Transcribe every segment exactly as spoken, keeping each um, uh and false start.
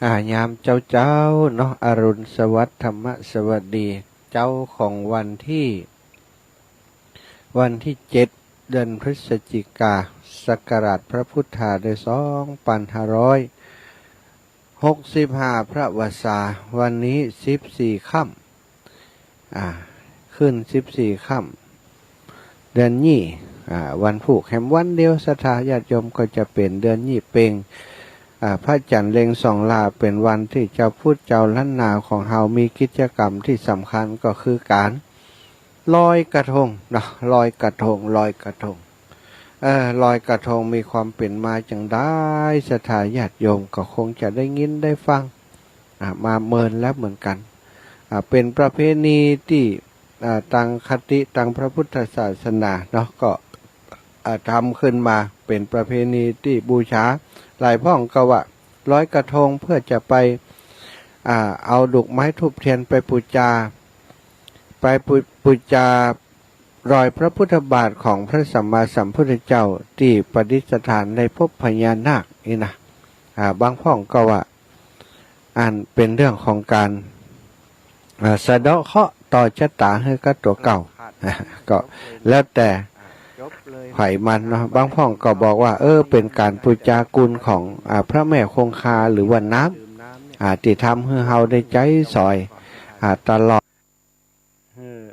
อ่า ยามเจ๊าๆ เนาะ อรุณสวัสดิ์ ธรรมสวัสดี เจ๊าของวันตี้ วันตี้เจ็ด เดือนพฤศจิกา ศักราชพระพุทธาได้สองปันห้าร้อยหกสิบห้า พระวสา วันนี้สิบสี่ค่ำ อ่า ขึ้นสิบสี่ค่ำ เดือนยี่ อ่า วันพูกแหมวันเดียว ศรัทธาญาติโยม ก็จะเป๋นเดือนยี่เป็ง อ่า พระจันทร์เล็งส่องลา เป๋นวันตี้เจ้าพุทธเจ้าล้านนาของเฮามีกิจกรรมตี้สำคัญก็คือก๋านลอยกระทงเนาะ ลอยกระทง ลอยกระทง เออ ลอยกระทงมีความเป๋นมาจั่งใด ศรัทธาญาติโยมก็คงจะได้ยินได้ฟัง อ่า มาเมินแล้วเหมือนกั๋น อ่า เป๋นประเพณีตี้ อ่า ตางคติตางพระพุทธศาสนาเนาะ ก็ อ่า ทำขึ้นมาเป๋นประเพณีตี้บูชา หลายพ่องก็ว่าลอยกระทงเพื่อจะไป อ่า เอาดอกไม้ธูปเตียนไปปู๋จา ไปปู๋ ปู๋จา รอยพระพุทธบาทของพระสัมมาสัมพุทธเจ้าตี้ประดิษฐานในภพพญานาคนี่นะ อ่า บางพ่องก็ว่า อันเป๋นเรื่องของก๋าน อ่า สะเดาะเคราะห์ต่อชะตาหื้อกับตั๋วเก่า ก็แล้วแต่ใผมันเนาะ บางพ่องก็บอกว่า เออ เป๋นก๋านปู๋จากุณของ อ่า พระแม่คงคาหรือว่าน้ำ อ่า ตี้ทำหื้อเฮาได้ใจ๊สอย อ่า ตลอด เออ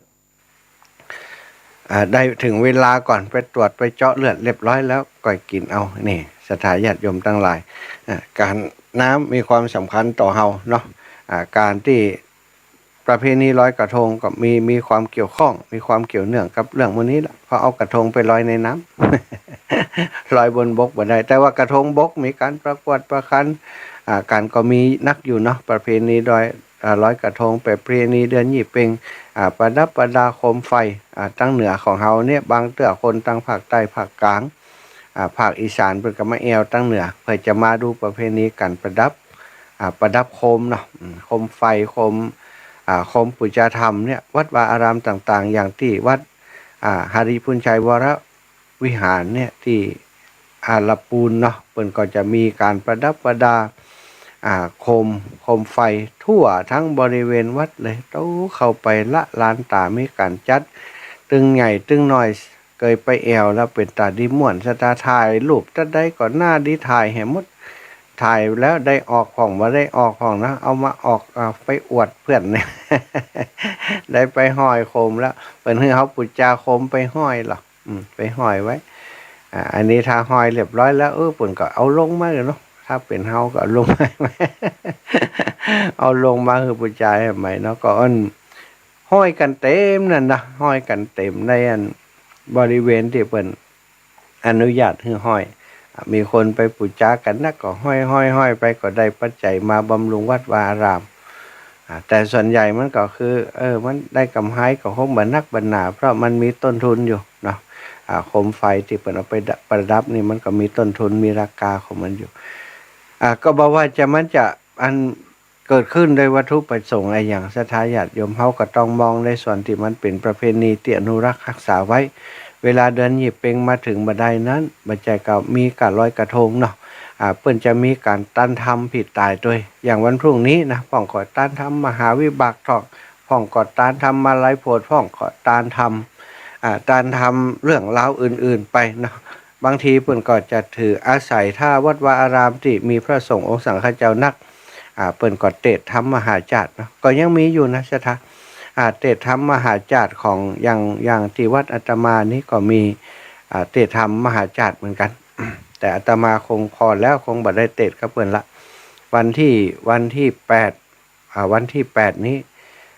อ่า ได้เถิงเวลาก่อน ไปตรวจไปเจาะเลือดเรียบร้อยแล้วก่อยกิ๋นเอา นี่ ศรัทธาญาติโยมตังหลาย อ่า ก๋าน น้ำมีความสำคัญต่อเฮาเนาะ อ่า ก๋านตี้ประเพณีลอยกระทงก็มี มีความเกี่ยวข้อง มีความเกี่ยวเนื่องกับเรื่องหมู่นี้ละ เพราะเอากระทงไปลอยในน้ำ ลอยบนบกบ่ได้ แต่ว่ากระทงบกมีก๋านประกวดประคัน อ่า ก๋านก็มีนักอยู่เนาะ ประเพณีลอย อ่า ลอยกระทง ประเพณีเดือนยี่เป็ง อ่า ประดับประดาโคมไฟ อ่า ตางเหนือของเฮาเนี่ย บางเตื้อคนตางภาคใต้ภาคกลาง อ่า ภาคอีสานเปิ้นก็มาแอ่วตางเหนือ เพื่อจะมาดูประเพณีก๋านประดับ อ่า ประดับโคมเนาะ อืม โคมไฟ โคม อ่า โคมปู๋จาธรรมเนี่ย วัดวาอารามต่างๆ อย่างตี้วัด อ่า หริภุญชัยวรวิหารเนี่ย ตี้ อ่า ละปูนเนาะ เปิ้นก็จะมีก๋านประดับประดา อ่า โคม โคมไฟทั่วทั้งบริเวณวัดเลย โอ้ เข้าไปละลานต๋า มีก๋านจัดตึงใหญ่ตึงน้อย เกยไปแอ่วแล้วเป๋นต๋าดีม่วน ศรัทธาถ่ายรูปตางใดก็หน้าดีถ่ายแหมหมด ถ่ายแล้วได้ออกพ่องบ่ได้ออกพ่องนะ เอามาออก อ่า ไปอวดเปื้อนเนี่ย ได้ไปห้อยโคมแล้ว เปิ้นหื้อเฮาปู๋จาโคมไปห้อยลอ อืม ไปห้อยไว้ อ่า อันนี้ถ้าห้อยเรียบร้อยแล้ว เออ เปิ้นก็เอาลงมาเนาะ ถ้าเป๋นเฮาก็เอาลงมา เอาลงมาหื้อปู๋จาใหม่เนาะ ก็อันห้อยกั๋นเต๋มนั่นนะ ห้อยกั๋นเต๋มในอันบริเวณตี้เปิ้นอนุญาตหื้อห้อย อ่า มีคนไปปู๋จากั๋นนักก็ห้อยๆๆ ไป ก็ได้ปัจจัยมาบำรุงวัดวาอาราม อ่า แต่ส่วนใหญ่มันก็คือ เออ มันได้ก๋ำไรก็คงบ่นักบ่หนา เพราะมันมีต้นทุนอยู่เนาะ อ่า โคมไฟตี้เปิ้นเอาไปดะ ประดับนี่มันก็มีต้นทุน มีราคาของมันอยู่ อ่า ก็บ่ว่าจะ มันจะ อันเกิดขึ้นโดยวัตถุประสงค์อะหยัง ศรัทธาญาติโยม เฮาก็ต้องมองในส่วนตี้มันเป๋นประเพณีตี้อนุรักษ์ฮักษาไว้ เวลาเดือนยี่เป็งมาเถิงบ่ได้นั้น บ่ใจ้ก็มีก๋านลอยกระทงเนาะ อ่า เปิ้นจะมีก๋านตานธรรมปี้ต๋ายตวย อย่างวันพรุ่งนี้นะ พ่องก็ตานธรรมมหาวิบากท่อง พ่องก็ตานธรรมมาลัยโพธิ์ พ่องก็ตานธรรม อ่า ตานธรรมเรื่องราวอื่นๆ ไปเนาะ บางทีเปิ้นก็จะถืออาศัย ถ้าวัดวาอารามตี้มีพระสงฆ์องค์สังฆเจ้านัก อ่า เปิ้นก็เตสน์ธรรมมหาจาร์เนาะ ก็ยังมีอยู่นะ ศรัทธา อ่า เตสน์ธรรมมหาจาร์ของ อย่าง อย่างตี้วัดอาตมานี่ก็มี อ่า เตสน์ธรรมมหาจาร์เหมือนกั๋น แต่อาตมาคงผ่อนแล้ว คงบ่ได้เตสน์กับเปิ้นละ วันตี้ วันตี้แปด อ่า วันตี้แปดนี้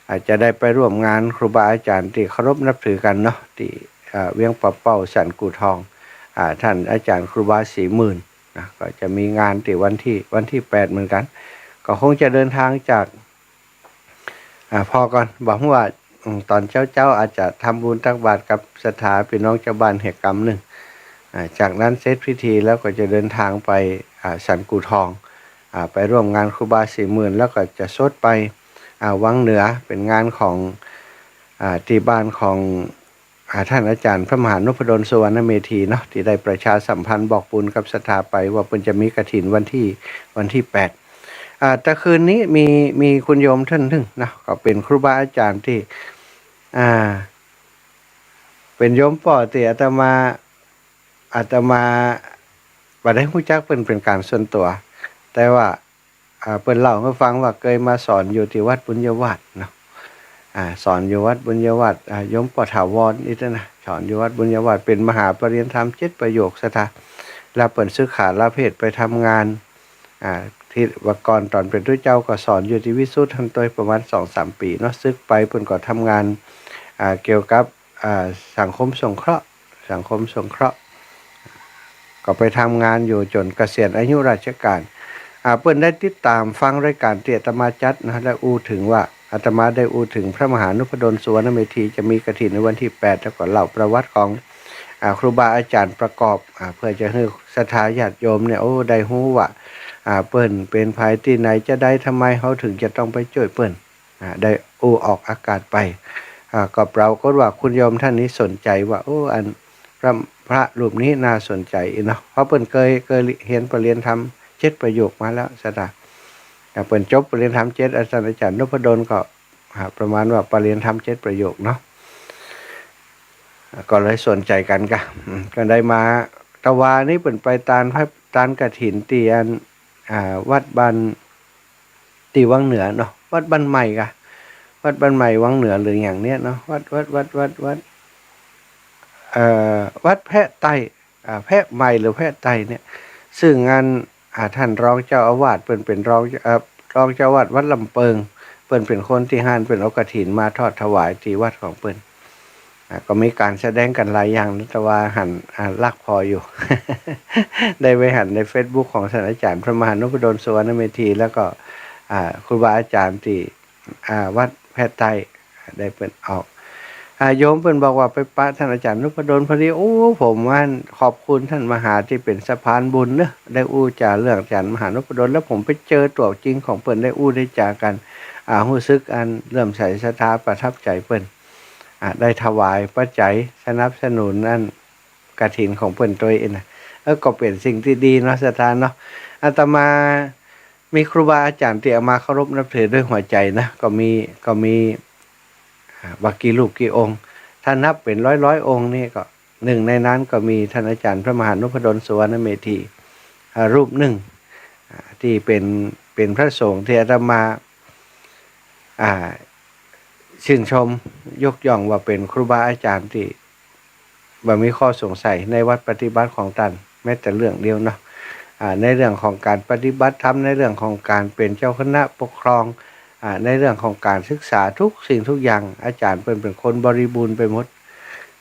อ่า จะได้ไปร่วมงานครูบาอาจารย์ตี้เคารพนับถือกั๋นเนาะ ตี้ อ่า เวียงป่าเป้าสันกู่ทอง อ่า ต้านอาจ๋ารย์ครูบาศรีหมื่นนะ ก็จะมีงานตี้วันตี้ วันตี้แปดเหมือนกั๋น ก็คงจะเดินทางจาก อ่า ผ่อก่อน บ่ฮู้ว่า อืม ต๋อนเจ๊าๆ อาจจะทำบุญตักบาตรกับศรัทธาปี้น้องจาวบ้านแหมกำนึ่ง อ่า จากนั้นเสร็จพิธีแล้วก็จะเดินทางไป อ่า สันกู่ทอง อ่า ไปร่วมงานครูบาศรีหมื่น แล้วก็จะสดไป อ่า วังเหนือ เป๋นงานของ อ่า ตี้บ้านของ อ่า ต้านอาจ๋ารย์พระมหานพดลสุวรรณเมธีเนาะ ตี้ได้ประชาสัมพันธ์บอกบุญกับศรัทธาไปว่าเปิ้นจะมีกฐินวันตี้ วันตี้แปด อ่า แต่คืนนี้มี มีคุณโยมท่านนึ่งนะ ก็เป๋นครูบาอาจ๋ารย์ตี้ อ่า เป๋นโยมป้อตี้อาตมา อาตมาบ่ได้ฮู้จักเปิ้นเป๋นก๋านส่วนตั๋ว แต่ว่า อ่า เปิ้นเล่าหื้อฟังว่าเกยมาสอนอยู่ตี้วัดบุญญาวาสเนาะ อ่า สอนอยู่วัดบุญญาวาส อ่า โยมป้อถาวรอี้นะ สอนอยู่วัดบุญญาวาส เป๋นมหาปริญญาธรรมเจ็ดประโยคศรัทธา แล้วเปิ้นสึกขาลาเพศไปทำงาน อ่า ตี้ว่าก่อนต๋อนเป๋นตุ๊เจ้าก็สอนอยู่ตี้วิสุทธิ์หั้นตวยประมาณสองสามปี๋เนาะ สึกไปเปิ้นก็ทำงาน อ่า เกี่ยวกับ อ่า สังคมสงเคราะห์ สังคมสงเคราะห์ ก็ไปทำงานอยู่จ๋นเกษียณอายุราชการ อ่า เปิ้นได้ติดต๋ามฟังรายก๋านตี้อาตมาจัดนะ และอู้เถิงว่า อาตมาได้อู้เถิงพระมหานุพดลสุวรรณเมธี จะมีกฐินในวันตี้แปด แล้วก็เล่าประวัติของ อ่า ครูบาอาจ๋ารย์ประกอบ อ่า เพื่อจะหื้อศรัทธาญาติโยมเนี่ย โอ้ ได้ฮู้ว่า อ่า เปิ้นเป๋นใผตี้ไหนจาใด ทำไมเฮาเถิงจะต้องไปจ้วยเปิ้น อ่า ได้อู้ออกอากาศไป อ่า ก็ปรากฏว่าคุณโยมท่านนี้สนใจ๋ว่า โอ้ อันพระ พระรูปนี้น่าสนใจ๋เนาะ เพราะเปิ้นเกย เกยเฮียนปริญญาธรรมเจ็ดประโยคมาแล้วศรัทธา อ่า เปิ้นจบปริญญาธรรมเจ็ด อาจ๋ารย์ อาจ๋ารย์นพดลก็ อ่า ประมาณว่าปริญญาธรรมเจ็ดประโยคเนาะ อ่า ก็เลยสนใจ๋กั๋นก่ะ อืม ก็ได้มา ตะวานี้เปิ้นไปตานพระ ตานกฐินตี้อัน อ่า วัดบ้าน ตี้วังเหนือเนาะ วัดบ้านใหม่ก่ะ วัดบ้านใหม่วังเหนือหรืออย่างเนี้ยเนาะ วัด วัด วัด วัด วัด เอ่อ วัดแพะใต้ อ่า แพะใหม่หรือแพะใต้เนี่ย ซึ่งอัน อ่า ท่านรองเจ้าอาวาส เปิ้นเป๋นรอง เอ่อ รองเจ้าอาวาสวัดลำเปิง เปิ้นเป๋นคนตี้หั้น เปิ้นเอากฐินมาทอดถวายตี้วัดของเปิ้น อ่า ก็มีก๋านแสดงกั๋นหลายอย่างนะ ตะวาหัน อ่า ลักผ่ออยู่ ได้ไปหันในเฟซบุ๊กของท่านอาจ๋ารย์พระมหานุพดลสุวรรณเมธี แล้วก็ อ่า ครูบาอาจ๋ารย์ตี้ อ่า วัดแพะใต้ ได้เปิ้นออก อ่า โยมเปิ้นบอกว่าไปปะท่านอาจ๋ารย์นพดลพอดี โอ้ ผมว่าขอบคุณท่านมหาตี้เป๋นสะพานบุญเนาะ ได้อู้จ๋าเรื่องอาจ๋ารย์มหานพดล แล้วผมไปเจอตั๋วจริงของเปิ้น ได้อู้ได้จ๋ากั๋น อ่า ฮู้สึกอันเลื่อมใสศรัทธาประทับใจ๋เปิ้น อ่า ได้ถวายปัจจัยสนับสนุนอันกฐินของเปิ้นตวยเองนะ เออ ก็เป๋นสิ่งตี้ดีเนาะศรัทธาเนาะ อาตมา มีครูบาอาจ๋ารย์ตี้อาตมาเคารพนับถือด้วยหัวใจ๋นะ ก็มี ก็มี อ่า บ่ากี่รูปกี่องค์ ถ้านับเป๋นร้อยๆ องค์นี่ก็ นึ่งในนั้นก็มีท่านอาจ๋ารย์พระมหานุพดลสุวรรณเมธี อ่า รูปนึ่ง อ่า ตี้เป๋น เป๋นพระสงฆ์ตี้อาตมา อ่า ชื่นชมยกย่องว่าเป๋นครูบาอาจ๋ารย์ตี้ บ่มีข้อสงสัยในวัตรปฏิบัติของต้านแม้แต่เรื่องเดียวเนาะ อ่า ในเรื่องของก๋านปฏิบัติธรรม ในเรื่องของก๋านเป๋นเจ้าคณะปกครอง อ่า ในเรื่องของก๋านศึกษาทุกสิ่งทุกอย่าง อาจ๋ารย์เปิ้นเป๋นคนบริบูรณ์ไปหมด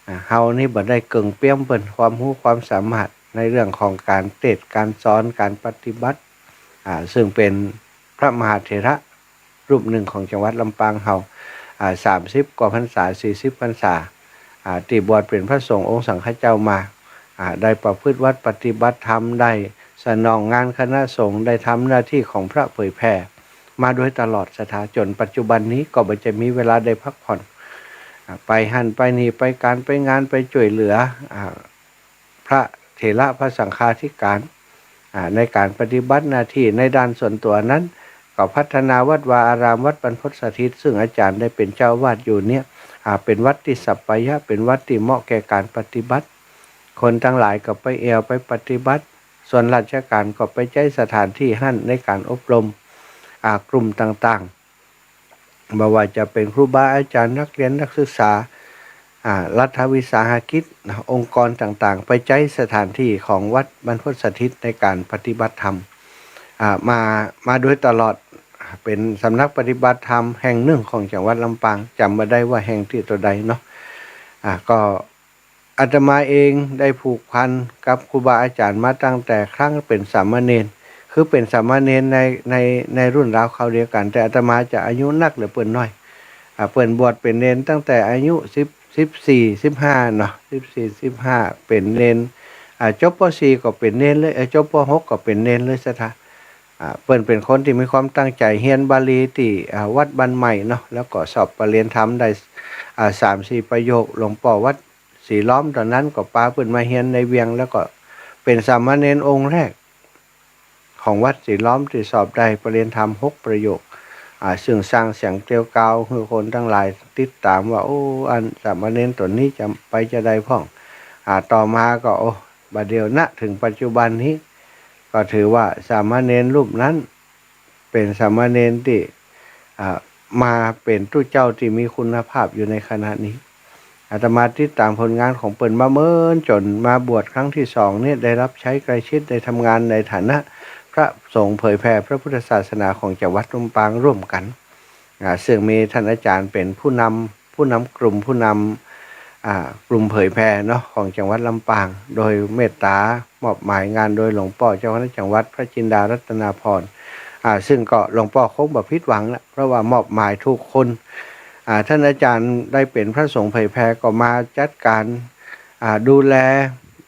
อ่า เฮานี่บ่ได้เกิ่งเปี้ยมเปิ้น ความฮู้ความสามารถในเรื่องของก๋านเตสน์ ก๋านสอน ก๋านปฏิบัติ อ่า ซึ่งเป๋นพระมหาเถระ รูปนึ่งของจังหวัดลำปางเฮา อ่า สามสิบกว่าพรรษา สี่สิบพรรษา อ่า ตี้บวชเป๋นพระสงฆ์องค์สังฆเจ้ามา อ่า ได้ประพฤติวัตรปฏิบัติธรรม ได้สนองงานคณะสงฆ์ ได้ทำหน้าตี้ของพระเผยแผ่มาโดยตลอดศรัทธา จ๋นปัจจุบันนี้ก็บ่จะมีเวลาได้พักผ่อน อ่า ไปหั้นไปนี่ ไปก๋านไปงาน ไปจ้วยเหลือ อ่า พระเถระพระสังฆาธิการ อ่า ในก๋านปฏิบัติหน้าตี้ในด้านส่วนตั๋วนั้น ก็พัฒนาวัดวาอารามวัดบรรพตสถิต ซึ่งอาจ๋ารย์ได้เป๋นเจ้าอาวาสอยู่เนี่ย อ่า เป๋นวัดตี้สัปปายะ เป๋นวัดตี้เหมาะแก่ก๋านปฏิบัติ คนตังหลายก็ไปแอ่วไปปฏิบัติ ส่วนราชก๋านก็ไปใจ๊สถานตี้หั้นในก๋านอบรม อ่า กลุ่มต่างๆ บ่ว่าจะเป๋นครูบาอาจ๋ารย์ นักเฮียน นักศึกษา อ่า รัฐวิสาหกิจนะ องค์กรต่างๆ ไปใจ๊สถานตี้ของวัดบรรพตสถิตในก๋านปฏิบัติธรรม อ่า มา มาโดยตลอด เป๋นสำนักปฏิบัติธรรมแห่งนึ่งของจังหวัดลำปาง จ๋ำบ่ได้ว่าแห่งตี้ตั๋วใดเนาะ อ่า ก็ อาตมาเองได้ผูกพันกับครูบาอาจ๋ารย์มาตั้งแต่ครั้งเป๋นสามเณร คือเป๋นสามเณรใน ใน ในรุ่นราวคราวเดียวกั๋น แต่อาตมาจะอายุนักหรือเปิ้นน้อย อ่า เปิ้นบวชเป๋นเณรตั้งแต่อายุสิบ สิบสี่ สิบห้าเนาะ สิบสี่ สิบห้า เป๋นเณร อ่า จบ ป.สี่ ก็เป๋นเณรเลย เอ่อ จบ ป.หก ก็เป๋นเณรเลยศรัทธา อ่า เปิ้นเป๋นคนตี้มีความตั้งใจ๋เฮียนบาลีตี้ อ่า วัดบ้านใหม่เนาะ แล้วก็สอบปริญญาธรรมได้ อ่า สามสี่ประโยค หลวงป้อวัด ศรีล้อมต๋อนนั้นก็ปาเปิ้นมาเฮียนในเวียง แล้วก็เป๋นสามเณรองค์แรก ของวัดสีล้อมตี้สอบได้ปริญญาธรรมหกประโยค อ่า ซึ่งสร้างเสียงเกลียวกราวหื้อคนตังหลายติดต๋ามว่า โอ้ อันสามเณรต๋นนี้จะไปจาใดพ่อง อ่า ต่อมาก็ โอ้ บ่าเดี่ยวนะ เถิงปัจจุบันนี้ ก็ถือว่าสามเณรรูปนั้น เป๋นสามเณรตี้ อ่า มาเป๋นตุ๊เจ้าตี้มีคุณภาพอยู่ในขณะนี้ อาตมาติดต๋ามผลงานของเปิ้นมาเมินจ๋นมาบวชครั้งตี้สองเนี่ย ได้รับใช้ใกล้ชิด ได้ทำงานในฐานะพระสงฆ์เผยแผ่พระพุทธศาสนาของจังหวัดลำปางร่วมกั๋น อ่า ซึ่งมีท่านอาจารย์เป๋นผู้นำ ผู้นำกลุ่ม ผู้นำ อ่า กลุ่มเผยแผ่เนาะ ของจังหวัดลำปาง โดยเมตต๋ามอบหมายงานโดยหลวงป้อเจ้าคณะจังหวัดพระจินดารัตนาภรณ์ อ่า ซึ่งก็หลวงป้อคงบ่ผิดหวังละ เพราะว่ามอบหมายถูกคน อ่า ท่านอาจารย์ได้เป๋นพระสงฆ์เผยแผ่ก็มาจัดการ อ่า ดูแล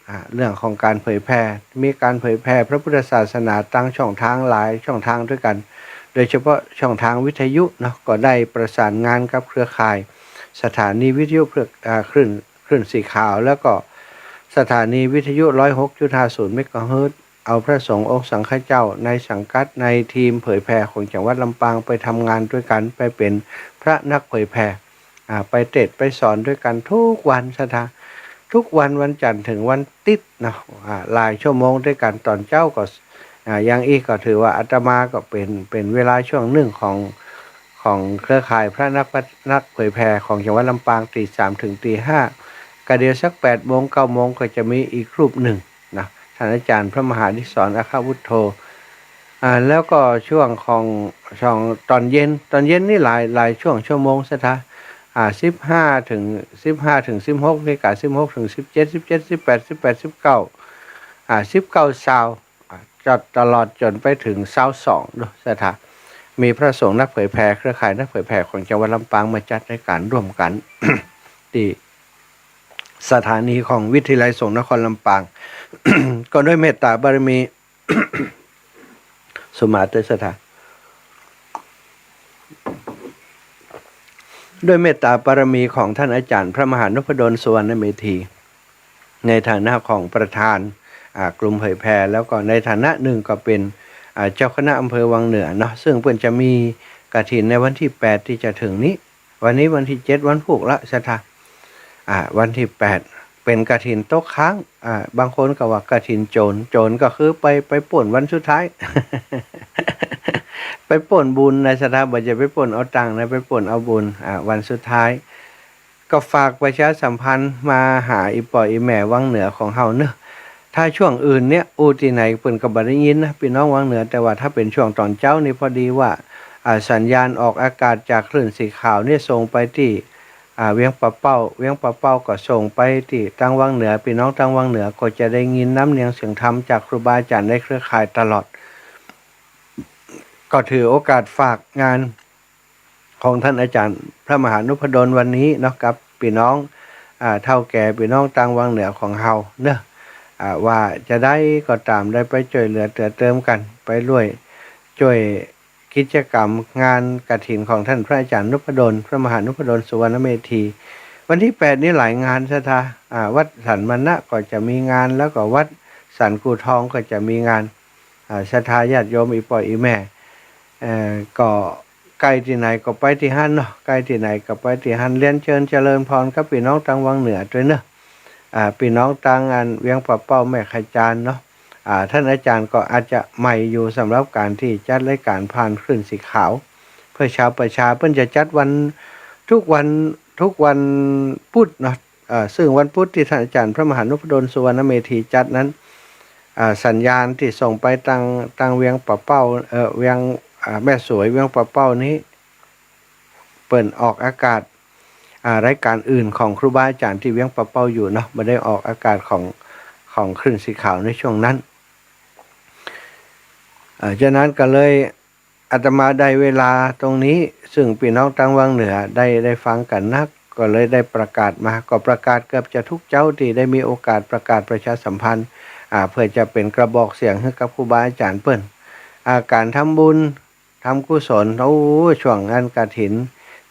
อ่า เรื่องของการเผยแผ่ มีการเผยแผ่พระพุทธศาสนาตางช่องทางหลายช่องทางด้วยกั๋น โดยเฉพาะช่องทางวิทยุเนาะ ก็ได้ประสานงานกับเครือข่ายสถานีวิทยุเพื่อ อ่า คลื่น คลื่นสีขาว แล้วก็สถานีวิทยุร้อยหกจุดห้าศูนย์เมกะเฮิรตซ์ เอาพระสงฆ์องค์สังฆเจ้าในสังกัดในทีมเผยแผ่ของจังหวัดลำปางไปทำงานด้วยกั๋น ไปเป๋นพระนักเผยแผ่ อ่า ไปเตสน์ไปสอนด้วยกั๋นทุกวันศรัทธา ทุกวันวันจันทร์เถิงวันติ๊ดเนาะ อ่า หลายชั่วโมงด้วยกั๋น ต๋อนเจ๊าก็ อ่า อย่างอี้ก็ถือว่าอาตมาก็เป๋น เป๋นเวลาช่วงนึ่งของ ของเครือข่ายพระนัก นักเผยแผ่ของจังหวัดลำปาง ตีสามเถิงตีห้า ก็เดี๋ยวสักแปดโมงเก้าโมงก็จะมีอีกรูปนึ่งนะ ท่านอาจารย์พระมหานิสร อัคควุฒโธ อ่า แล้วก็ช่วงของ ช่วงต๋อนเย็น ต๋อนเย็นนี่หลาย หลายช่วงชั่วโมงศรัทธา อ่า สิบห้าเถิง สิบห้าเถิงสิบหกนาฬิกา สิบหกเถิงสิบเจ็ด สิบเจ็ด สิบแปด สิบแปด สิบเก้า อ่า สิบเก้า ซาว อ่า จอดตลอดจ๋นไปเถิงซาวสองเนาะศรัทธา มีพระสงฆ์นักเผยแผ่ เครือข่ายนักเผยแผ่ของจังหวัดลำปางมาจัดรายการร่วมกั๋น ตี้สถานีของวิทยาลัยสงฆ์นครลำปาง ก็ด้วยเมตตาบารมี สุมาเตอร์ศรัทธา ด้วยเมตตาบารมีของท่านอาจารย์พระมหานพดล สุวรรณเมธี ในฐานะของประธาน อ่า กลุ่มเผยแผ่ แล้วก็ในฐานะนึ่งก็เป๋น อ่า เจ้าคณะอำเภอวังเหนือเนาะ ซึ่งเปิ้นจะมีกฐินในวันตี้แปดตี้จะเถิงนี้ วันนี้วันตี้เจ็ด วันพูกละศรัทธา อ่า วันตี้แปด เป๋นกฐินตกค้าง อ่า บางคนก็ว่ากฐินโจ๋ร โจ๋รก็คือไป ไปป๊นวันสุดท้าย ไปป๊นบุญนะศรัทธา บ่ใจ้ไปป๊นเอาตังค์นะ ไปป๊นเอาบุญ อ่า วันสุดท้าย ก็ฝากประชาสัมพันธ์มาหาอี่ป้ออี่แม่วังเหนือของเฮาเนาะ ถ้าช่วงอื่นเนี่ย อู้ตี้ไหนเปิ้นก็บ่ได้ยินนะ ปี้น้องวังเหนือ แต่ว่าถ้าเป๋นช่วงต๋อนเจ๊านี่พอดีว่า อ่า สัญญาณออกอากาศจากคลื่นสีขาวเนี่ยส่งไปตี้ อ่า เวียงป่าเป้า เวียงป่าเป้าก็ส่งไปตี้ตางวังเหนือ ปี้น้องตางวังเหนือก็จะได้ยินน้ำเนียงเสียงธรรมจากครูบาอาจ๋ารย์ในเครือข่ายตลอด ก็ถือโอกาสฝากงาน ของท่านอาจารย์พระมหานพดลวันนี้เนาะ กับปี้น้อง อ่า เฒ่าแก่ปี้น้องตางวังเหนือของเฮาเนาะ อ่า ว่าจาใดก็ต๋าม ได้ไปจ้วยเหลือเตื้อเติมกั๋น ไปร่วมจ้วยกิจกรรมงานกฐินของท่านพระอาจารย์นพดล พระมหานพดล สุวรรณเมธี วันตี้แปดนี่หลายงานศรัทธา อ่า วัดสันมณะก็จะมีงาน แล้วก็วัดสันกู่ทองก็จะมีงาน อ่า ศรัทธาญาติโยมอี่ป้ออี่แม่ เอ่อ ก็ใก้ตี้ไหนก็ไปตี้หั้นเนาะ ใก้ตี้ไหนก็ไปตี้หั้น เรียนเจิญเจริญพรกับปี้น้องตางวังเหนือตวยเนาะ อ่า ปี้น้องตางอันเวียงป่าเป้าแม่ขจานเนาะ อ่า ท่านอาจารย์ก็อาจจะใหม่อยู่สำหรับก๋านตี้จัดรายก๋านผ่านคลื่นสีขาว เพื่อชาวประชา เปิ้นจะจัดวัน ทุกวัน ทุกวันปุธเนาะ เอ่อ ซึ่งวันปุธตี้ท่านอาจารย์พระมหานพดล สุวรรณเมธี จัดนั้น อ่า สัญญาณตี้ส่งไปตาง ตางเวียงป่าเป้า เอ่อ เวียง อ่า แม่สวย เวียงป่าเป้านี้ เปิ้นออกอากาศ อ่า รายก๋านอื่นของครูบาอาจ๋ารย์ตี้เวียงป่าเป้าอยู่เนาะ บ่ได้ออกอากาศของ ของคลื่นสีขาวในช่วงนั้น อ่า ฉะนั้นก็เลย อาตมาได้เวลาตรงนี้ ซึ่งปี้น้องตางวังเหนือได้ ได้ฟังกั๋นนัก ก็เลยได้ประกาศมา ก็ประกาศเกือบจะทุกเจ๊าตี้ได้มีโอกาสประกาศประชาสัมพันธ์ อ่า เพื่อจะเป๋นกระบอกเสียงหื้อกับครูบาอาจ๋ารย์เปิ้น อ่า ก๋านทำบุญ ทำกุศล โอ้ ช่วงงานกฐิน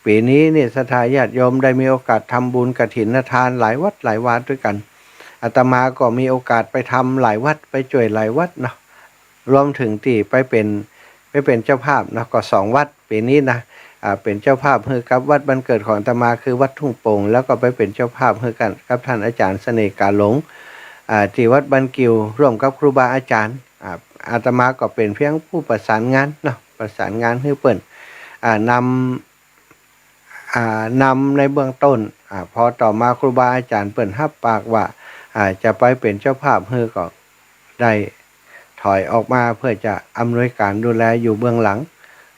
ปี๋นี้นี่ศรัทธาญาติโยมได้มีโอกาสทำบุญกฐินทานหลายวัดหลายวาตวยกั๋น อาตมาก็มีโอกาสไปทำหลายวัด ไปจ้วยหลายวัดเนาะ รวมเถิงตี้ไปเป๋น ไปเป๋นเจ้าภาพเนาะ ก็สองวัดปี๋นี้นะ อ่า เป๋นเจ้าภาพหื้อกับวัดบ้านเกิดของอาตมาคือวัดทุ่งโป่ง แล้วก็ไปเป๋นเจ้าภาพหื้อกั๋นกับท่านอาจ๋ารย์เสน่ห์ก๋าหลง อ่า ตี้วัดบ้านกิ่ว ร่วมกับครูบาอาจ๋ารย์ อ่า อาตมาก็เป๋นเพียงผู้ประสานงานเนาะ ประสานงานหื้อเปิ้น อ่า นำ อ่า นำในเบื้องต้น อ่า พอต่อมาครูบาอาจ๋ารย์เปิ้นฮับปากว่า อ่า จะไปเป๋นเจ้าภาพหื้อ ก็ได้ถอยออกมาเพื่อจะอำนวยก๋านดูแลอยู่เบื้องหลัง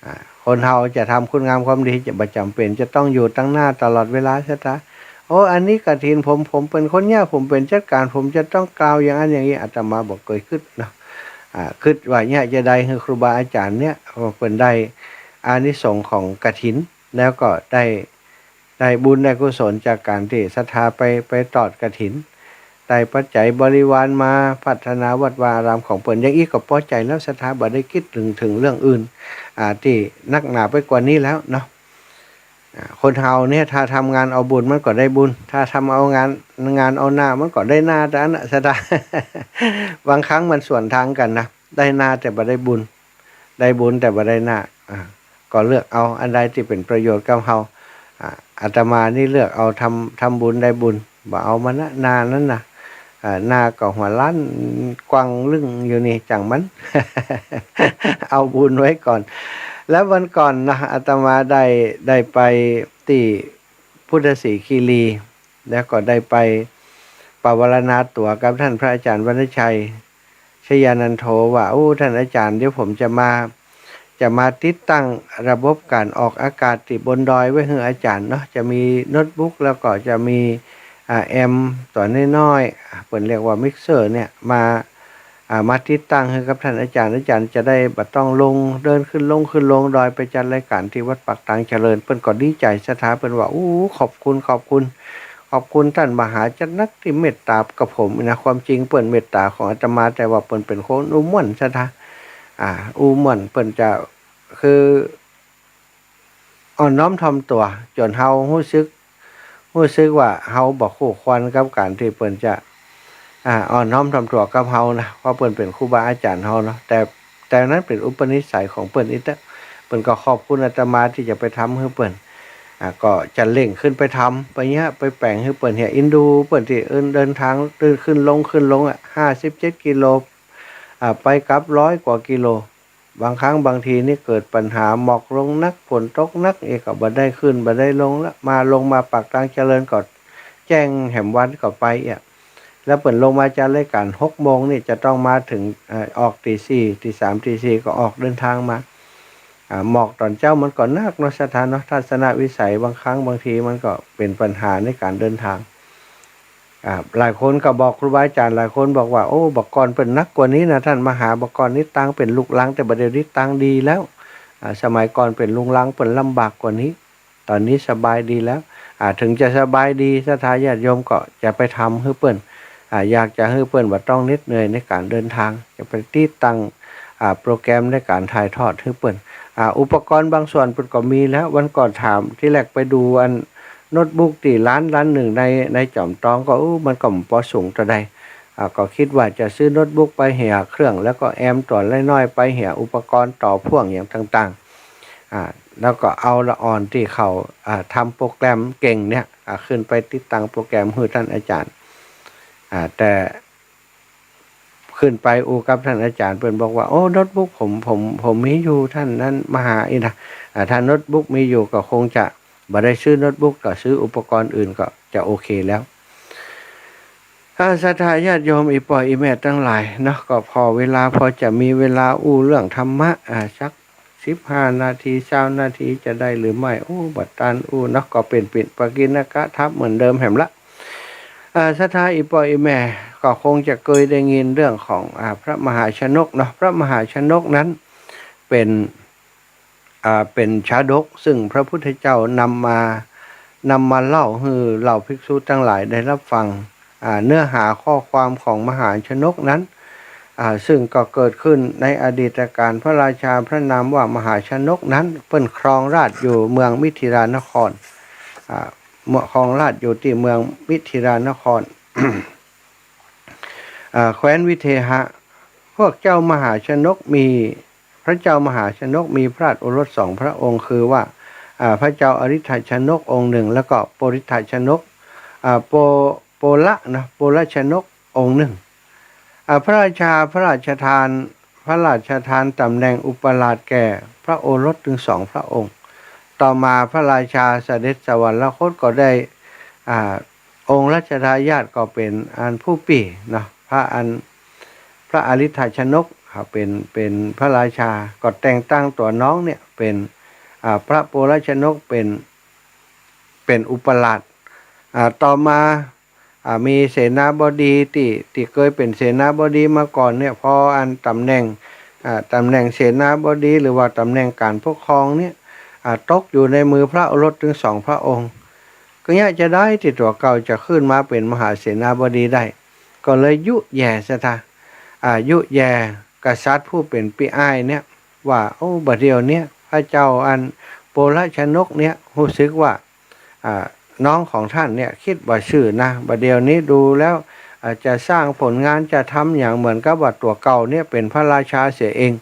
อ่า คนเฮาจะทำคุณงามความดีจะบ่จ๋ำเป๋นจะต้องอยู่ตังหน้าตลอดเวลา ศรัทธา โอ้ อันนี้กฐินผม ผมเป๋นคนเยียะ ผมเป๋นจัดก๋าน ผมจะต้องกล่าวอย่างนั้นอย่างนี้ อาตมาบ่เกยกึ๊ดเนาะ อ่า กึ๊ดว่าเยียะจะได้หื้อครูบาอาจ๋ารย์เนี่ย เปิ้นได้อานิสงส์ของกฐิน แล้วก็ได้ ได้บุญได้กุศลจากก๋านตี้ศรัทธาไป ไปตอดกฐิน ได้ปัจจัยบริวารมาพัฒนาวัดวาอารามของเปิ้น อย่างอี้ก็ปอใจ๋แล้ว ศรัทธาบ่ได้กึ๊ดเถิง เถิงเรื่องอื่น อ่า ตี้นักหนาไปกว่านี้แล้วเนาะ อ่า คนเฮาเนี่ยถ้าทำงานเอาบุญมันก็ได้บุญ ถ้าทำเอางาน งานเอาหน้ามันก็ได้หน้าเต้าอั้นน่ะ ศรัทธา บางครั้งมันสวนทางกั๋นนะ ได้หน้าแต่บ่ได้บุญ ได้บุญแต่บ่ได้หน้า อ่า ก็เลือกเอาอันใดตี้เป๋นประโยชน์กับเฮา อ่า อาตมานี่เลือกเอาทำ ทำบุญได้บุญ บ่เอามานะ หน้านั้นน่ะ อ่า หน้าก็หัวล้านกว้างลึ่งอยู่นี่ จ่างมัน เอาบุญไว้ก่อน แล้ววันก่อนนะ อาตมาได้ ได้ไปตี้พุทธศรีคีรี แล้วก็ได้ไปปวารณาตั๋วกับท่านพระอาจ๋ารย์วรรณชัย ชยานันโท ว่า โอ้ ท่านอาจ๋ารย์ เดี๋ยวผมจะมา จะมาติดตั้งระบบก๋านออกอากาศตี้บนดอยไว้หื้ออาจ๋ารย์เนาะ จะมีโน้ตบุ๊ก แล้วก็จะมี อ่า แอมป์ตั๋วน้อยๆ อ่า เปิ้นเรียกว่ามิกเซอร์เนี่ย มา อ่า มาติดตั้งหื้อกับท่านอาจ๋ารย์ อาจ๋ารย์จะได้บ่ต้องลง เดินขึ้นลง ขึ้นลงดอยไปจัดรายก๋านตี้วัดปากตางเจริญ เปิ้นก็ดีใจ๋ศรัทธา เปิ้นว่า โอ้ ขอบคุณ ขอบคุณ ขอบคุณต้านมหาจัดนักตี้เมตต๋ากับผมนะ ความจริงเปิ้นเมตต๋าของอาตมา แต่ว่าเปิ้นเป๋นคนอู้ม่วนศรัทธา อ่า อู้ม่วน เปิ้นจะ คือ อ่อนน้อมถ่อมตั๋ว จ๋นเฮาฮู้สึก ฮู้สึกว่าเฮาบ่คู่ควรกับก๋านตี้เปิ้นจะ อ่า อ่อนน้อมถ่อมตั๋วกับเฮานะ เพราะเปิ้นเป๋นครูบาอาจ๋ารย์เฮาเนาะ แต่ แต่นั้นเป๋นอุปนิสัยของเปิ้นอี้เต๊อะ เปิ้นก็ขอบคุณอาตมาตี้จะไปทำหื้อเปิ้น อ่า ก็จะเร่งขึ้นไปทำ ไปเยียะ ไปแป๋งหื้อเปิ้น เหียอินดูเปิ้นตี้เอิ้นเดินทาง เดินขึ้นลง ขึ้นลงอะ ห้าสิบเจ็ดกิโล อ่า ไปกลับร้อยกว่ากิโล บางครั้งบางทีนี่เกิดปัญหาหมอกลงหนัก ฝนตกหนัก เอ๊ะ ก็บ่ได้ขึ้น บ่ได้ลงละ มาลงมาปากตางเจริญก็แจ้งแหมวันก็ไปเอี้ย แล้วเปิ้นลงมาจัดรายก๋านหกโมงนี่จะต้องมาเถิง เอ่อ ออกตีสี่ ตีสาม ตีสี่ก็ออกเดินทางมา อ่า หมอกต๋อนเจ๊ามันก็หนักเนาะศรัทธาเนาะ ทัศนวิสัยบางครั้งบางทีมันก็เป๋นปัญหาในก๋านเดินทาง อ่า หลายคนก็บอกครูบาอาจ๋ารย์ หลายคนบอกว่า โอ้ บ่าก่อนเปิ้นหนักกว่านี้นะ ต้านมหา บ่าก่อนนี้ติดตั้งเป๋นลูกรัง แต่บ่าเดี่ยวนี้ติดตั้งดีแล้ว อ่า สมัยก่อนเป๋นลูกรังเปิ้นลำบากกว่านี้ ต๋อนนี้สบายดีแล้ว อ่า เถิงจะสบายดี ศรัทธาญาติโยมก็จะไปทำหื้อเปิ้น อ่า อยากจะหื้อเปิ้นบ่ต้องเหน็ดเหนื่อยในก๋านเดินทาง จะไปติดตั้ง อ่า โปรแกรมในก๋านถ่ายทอดหื้อเปิ้น อ่า อุปกรณ์บางส่วนเปิ้นก็มีแล้ว วันก่อนถาม ตี้แรกไปดูอันโน้ตบุ๊กตี้ร้าน ร้านนึ่งใน ในจอมตองก็ อู้ มันก็บ่ปอสูงเต้าใด อ่า ก็กึ๊ดว่าจะซื้อโน้ตบุ๊กไปเหียเครื่อง แล้วก็แอมป์ตั๋วน้อยๆ ไปเหียอุปกรณ์ต่อพ่วงอย่างต่างๆ อ่า แล้วก็เอาละอ่อนตี้เขา อ่า ทำโปรแกรมเก่งเนี่ย อ่า ขึ้นไปติดตั้งโปรแกรมหื้อต้านอาจ๋ารย์ อ่า แต่ ขึ้นไปอู้กับต้านอาจ๋ารย์ เปิ้นบอกว่า โอ้ โน้ตบุ๊กผม ผม ผมมีอยู่ ต้านนั้นมหาอี้นะ อ่า ถ้าโน้ตบุ๊กมีอยู่ก็คงจะบ่ได้ซื้อโน้ตบุ๊ก ก็ซื้ออุปกรณ์อื่นก็จะโอเคแล้ว อ่า ศรัทธาญาติโยม อี่ป้ออี่แม่ตังหลายเนาะ ก็พอเวลา พอจะมีเวลาอู้เรื่องธรรมะ อ่า สักสิบห้านาที ซาวนาทีจะได้หรือไม่ อู้ บ่ตันอู้เนาะ ก็เป๋น เป๋นปกิณกะทัพเหมือนเดิมแหมละ อ่า ศรัทธาอี่ป้ออี่แม่ก็คงจะเกยได้ยินเรื่องของ อ่า พระมหาชนกเนาะ พระมหาชนกนั้นเป๋น อ่า เป๋นชาดก ซึ่งพระพุทธเจ้านำมา นำมาเล่าหื้อเหล่าภิกษุตังหลายได้รับฟัง อ่า เนื้อหาข้อความของมหาชนกนั้น อ่า ซึ่งก็เกิดขึ้นในอดีตกาล พระราชาพระนามว่ามหาชนกนั้น เปิ้นครองราชย์อยู่เมืองมิถิลานคร อ่า เมือง ครองราชย์อยู่ตี้เมืองมิถิลานคร อ่า แคว้นวิเทหะ พวกเจ้ามหาชนกมี พระเจ้ามหาชนกมีพระราชโอรสสองพระองค์ คือว่า อ่า พระเจ้าอริทธชนกองค์หนึ่ง แล้วก็โปริทธชนก อ่า โป โปละนะ โปละชนกองค์หนึ่ง อ่า พระราชาพระราชทาน พระราชทานตำแหน่งอุปราชแก่พระโอรสถึงสองพระองค์ ต่อมาพระราชาเสด็จสวรรคตก็ได้ อ่า องค์รัชทายาทก็เป๋นอันผู้ปี้เนาะ พระอัน พระอริทธชนก อ่า เป๋น เป๋นพระราชา ก็แต่งตั้งตั๋วน้องเนี่ยเป๋น อ่า พระโปละชนกเป๋น เป๋นอุปราช อ่า ต่อมา อ่า มีเสนาบดีตี้ ตี้เกยเป๋นเสนาบดีมาก่อนเนี่ย พออันตำแหน่ง อ่า ตำแหน่งเสนาบดีหรือว่าตำแหน่งการปกครองเนี่ย อ่า ตกอยู่ในมือพระโอรสถึงสองพระองค์ ก็เยียะจาใดตี้ตั๋วเก่าจะขึ้นมาเป๋นมหาเสนาบดีได้ ก็เลยยุแย่ซะทะ อ่า ยุแย่กษัตริย์ผู้เป๋นปี้อ้ายเนี่ย ว่า โอ้ บ่าเดี่ยวเนี้ย พระเจ้าอันโปละชนกเนี่ย ฮู้สึกว่า อ่า น้องของต้านเนี่ย กึ๊ดบ่ซื่อนะ บ่าเดี่ยวนี้ดูแล้ว อ่า จะสร้างผลงาน จะทำหยังเหมือนกับว่าตั๋วเก่าเนี่ยเป๋นพระราชาเสียเอง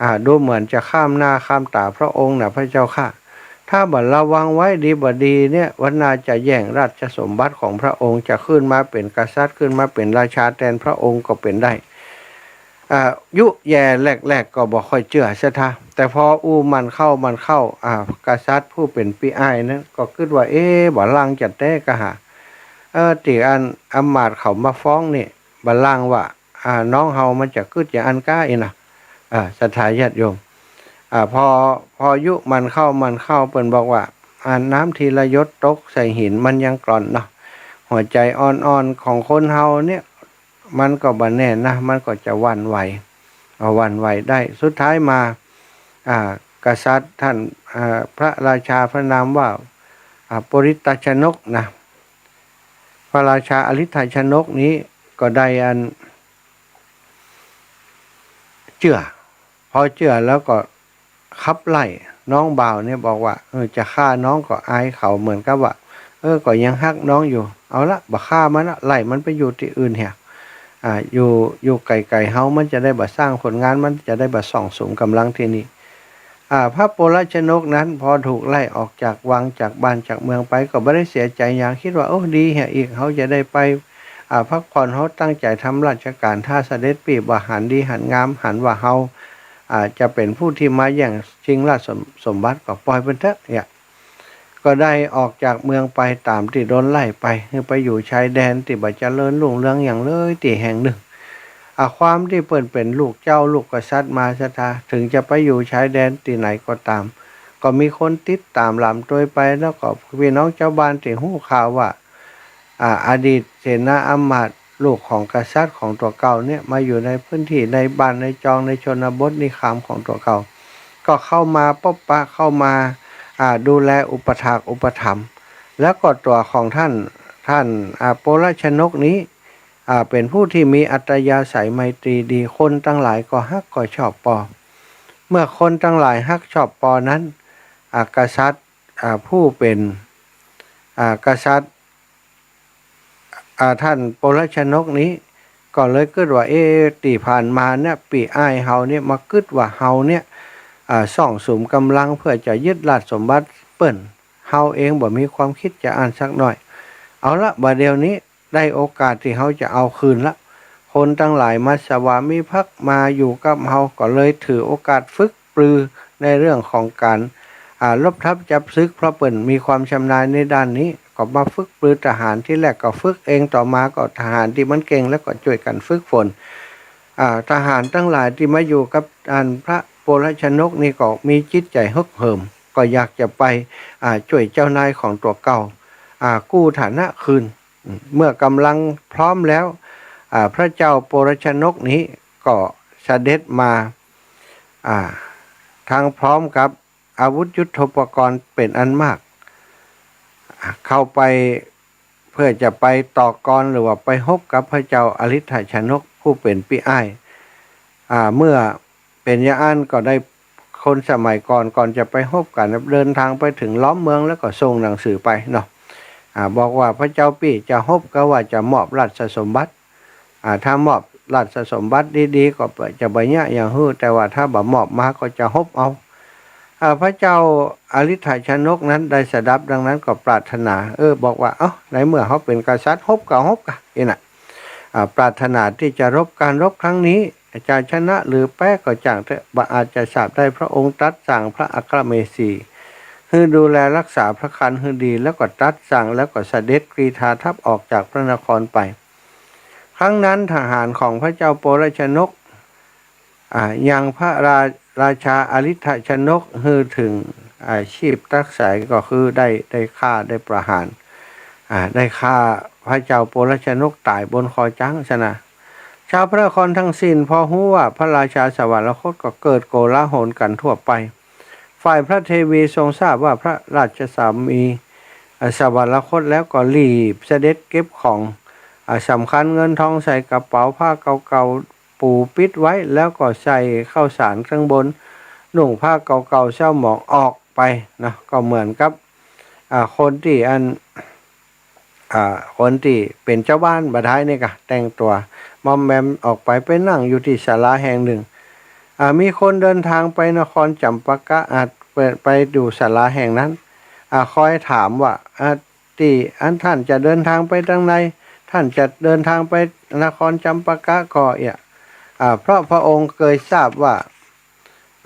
อ่า ดูเหมือนจะข้ามหน้าข้ามต๋าพระองค์นะพระเจ้าข้า ถ้าบ่ระวังไว้ดีบ่ดีเนี่ย วันหน้าจะแย่งราชสมบัติของพระองค์ จะขึ้นมาเป๋นกษัตริย์ ขึ้นมาเป๋นราชาแตนพระองค์ก็เป๋นได้ อ่า ยุแย่แรกๆ ก็บ่ค่อยเจื้อซะทะ แต่พออู้หมั่นเข้าหมั่นเข้า อ่า กษัตริย์ผู้เป๋นปี้อ้ายนั้นก็กึ๊ดว่า เอ๊ะ บ่าลางจะแต๊กะหา เออ ตี้อันอำมาตย์เขามาฟ้องนี่ บ่าลางว่า อ่า น้องเฮามันจะกึ๊ดอย่างอั้นก้าอี้นะ อ่า ศรัทธาญาติโยม อ่า พอ พอยุหมั่นเข้าหมั่นเข้า เปิ้นบอกว่า อ่า น้ำทีละหยดตกใส่หินมันยังกร่อนเนาะ หัวใจ๋อ่อนๆ ของคนเฮาเนี่ย มันก็บ่แน่นนะ มันก็จะหวั่นไหว อ่า หวั่นไหวได้ สุดท้ายมา อ่า กษัตริย์ต้าน อ่า พระราชาพระนามว่า อ่า โปริตตชนกนะ พระราชาอริทธชนกนี้ก็ได้อัน เจื้อ พอเจื้อแล้วก็ขับไล่น้องบ่าวเนี่ย บอกว่า เออ จะฆ่าน้องก็อายเขา เหมือนกับว่า เออ ก็ยังฮักน้องอยู่ เอาละ บ่ฆ่ามันละ ไล่มันไปอยู่ตี้อื่นเหีย อ่า อยู่ อยู่ไก๋ๆ เฮา มันจะได้บ่สร้างผลงาน มันจะได้บ่ส่องสุมก๋ำลังตี้นี่ อ่า พระโปละชนกนั้น พอถูกไล่ออกจากวังจากบ้านจากเมืองไป ก็บ่ได้เสียใจ๋หยัง กึ๊ดว่า โอ้ ดีเหีย อีก เฮาจะได้ไป อ่า พักผ่อน เฮาตั้งใจ๋ทำราชก๋าน ถ้าเสด็จปี้บ่หันดีหันงาม หันว่าเฮา อ่า จะเป๋นผู้ตี้มาแย่งชิงราชสม สมบัติ ก็ป่อยเปิ้นเต๊อะเนี่ย ก็ได้ออกจากเมืองไปต๋ามตี้โดนไล่ไป หื้อไปอยู่ชายแดนตี้บ่เจริญรุ่งเรืองหยังเลยตี้แห่งหนึ่ง อ่า ความตี้เปิ้นเป๋นลูกเจ้าลูกกษัตริย์มาศรัทธา ถึงจะไปอยู่ชายแดนตี้ไหนก็ต๋าม ก็มีคนติดต๋ามหลามตวยไป แล้วก็ปี้น้องจาวบ้านตี้ฮู้ข่าวว่า อ่า อดีตเสนาอำมาตย์ลูกของกษัตริย์ของตั๋วเก่าเนี่ย มาอยู่ในพื้นตี้ในบ้านในจองในชนบทนิคามของตั๋วเก่า ก็เข้ามาปบปะ เข้ามา อ่า ดูแลอุปถากอุปถัมภ์ แล้วก็ตั๋วของต้าน ต้าน อ่า โปละชนกนี้ อ่า เป๋นผู้ตี้มีอัธยาศัยไมตรีดี คนตังหลายก็ฮักก็ชอบปอ เมื่อคนตังหลายฮักชอบปอนั้น อ่า กษัตริย์ อ่า ผู้เป๋น อ่า กษัตริย์ อ่า ต้านโปละชนกนี้ ก็เลยกึ๊ดว่า เอ๊ะ ตี้ผ่านมาเนี่ย ปี้อ้ายเฮาเนี่ย มากึ๊ดว่าเฮาเนี่ย อ่า ส่องสุมก๋ำลังเปื้อจะยึดราชสมบัติเปิ้น เฮาเองบ่มีความกึ๊ดจะอั้นสักหน้อย เอาละ บ่าเดี่ยวนี้ได้โอกาสตี้เฮาจะเอาคืนละ คนตังหลายมาสวามิภักดิ์ มาอยู่กับเฮา ก็เลยถือโอกาสฝึกปรือในเรื่องของก๋าน อ่า รบทัพจับศึก เพราะเปิ้นมีความชำนาญในด้านนี้ ก็มาฝึกปรือทหาร ตี้แรกก็ฝึกเอง ต่อมาก็ทหารตี้มันเก่งแล้วก็จ้วยกั๋นฝึกฝน อ่า ทหารตังหลายตี้มาอยู่กับอันพระโปละชนกนี่ก็มีจิตใจ๋ฮึกเหิม ก็อยากจะไป อ่า จ้วยเจ้านายของตั๋วเก่า อ่า กู้ฐานะคืน เมื่อก๋ำลังพร้อมแล้ว อ่า พระเจ้าโปละชนกนี้ก็เสด็จมา อ่า ทั้งพร้อมกับอาวุธยุทโธปกรณ์เป๋นอันมาก อ่า เข้าไปเปื้อจะไปต่อกรหรือว่าไปฮบกับพระเจ้าอริทธชนกผู้เป๋นปี้อ้าย อ่า เมื่อเป๋นอย่างอั้นก็ได้ คนสมัยก่อน ก่อนจะไปฮบกั๋น เดินตางไปเถิงล้อมเมืองแล้วก็ส่งหนังสือไปเนาะ อ่า บอกว่าพระเจ้าปี้จะฮบก็ว่าจะมอบราชสมบัติ อ่า ถ้ามอบ ราชสมบัติดีๆ ก็จะบ่เยียะหยังหื้อ แต่ว่าถ้าบ่มอบมาก็จะฮบเอา อ่า พระเจ้าอฤทธชนกนั้นได้สดับดังนั้นก็ปรารถนา เออ บอกว่า เอ้า ในเมื่อเฮาเป๋นกษัตริย์ ฮบก็ฮบกะ เอ็นะ อ่า ปรารถนาตี้จะรบ ก๋านรบครั้งนี้จะชนะหรือแป๊ก็จ้างเต๊อะ บ่อาจจะทราบได้ พระองค์ตรัสสั่งพระอัครเมสีหื้อดูแลรักษาพระคลังหื้อดี แล้วก็ตรัสสั่ง แล้วก็เสด็จกรีธาทัพออกจากพระนครไป ครั้งนั้นทหารของพระเจ้าโปลชนก อ่า ยังพระรา- ราชาอฤทธชนกหื้อเถิง อ่า ชีพตักไสย ก็คือได้- ได้ฆ่า ได้ประหาร อ่า ได้ฆ่าพระเจ้าโปลชนกต๋ายบนคอจ๊างซะนะ ชาวพระนครทั้งสิ้นพอฮู้ว่าพระราชาสวรรคตก็เกิดโกลาหลกั๋นทั่วไป ฝ่ายพระเทวีทรงทราบว่าพระราชสามี อ่า สวรรคตแล้วก็รีบเสด็จเก็บของ อ่า สำคัญเงินทองใส่กระเป๋า ผ้าเก่าๆ ปูปิดไว้ แล้วก็ใส่ข้าวสารข้างบน นุ่งผ้าเก่าๆ เศร้าหมองออกไปนะ ก็เหมือนกับ อ่า คนตี้อัน อ่า คนตี้เป๋นจาวบ้านบ่าดายนี่กะ แต่งตั๋วมอมแมมออกไป ไปนั่งอยู่ตี้ศาลาแห่งหนึ่ง อ่า มีคนเดินทางไปนครจำปากะ อ่า ไป- ไปอยู่ศาลาแห่งนั้น อ่า คอยถามว่า อ่า ตี้อันต้านจะเดินทางไปตางใด ต้านจะเดินทางไปนครจำปากะก่อเอี้ย อ่า เพราะพระองค์เกยทราบว่า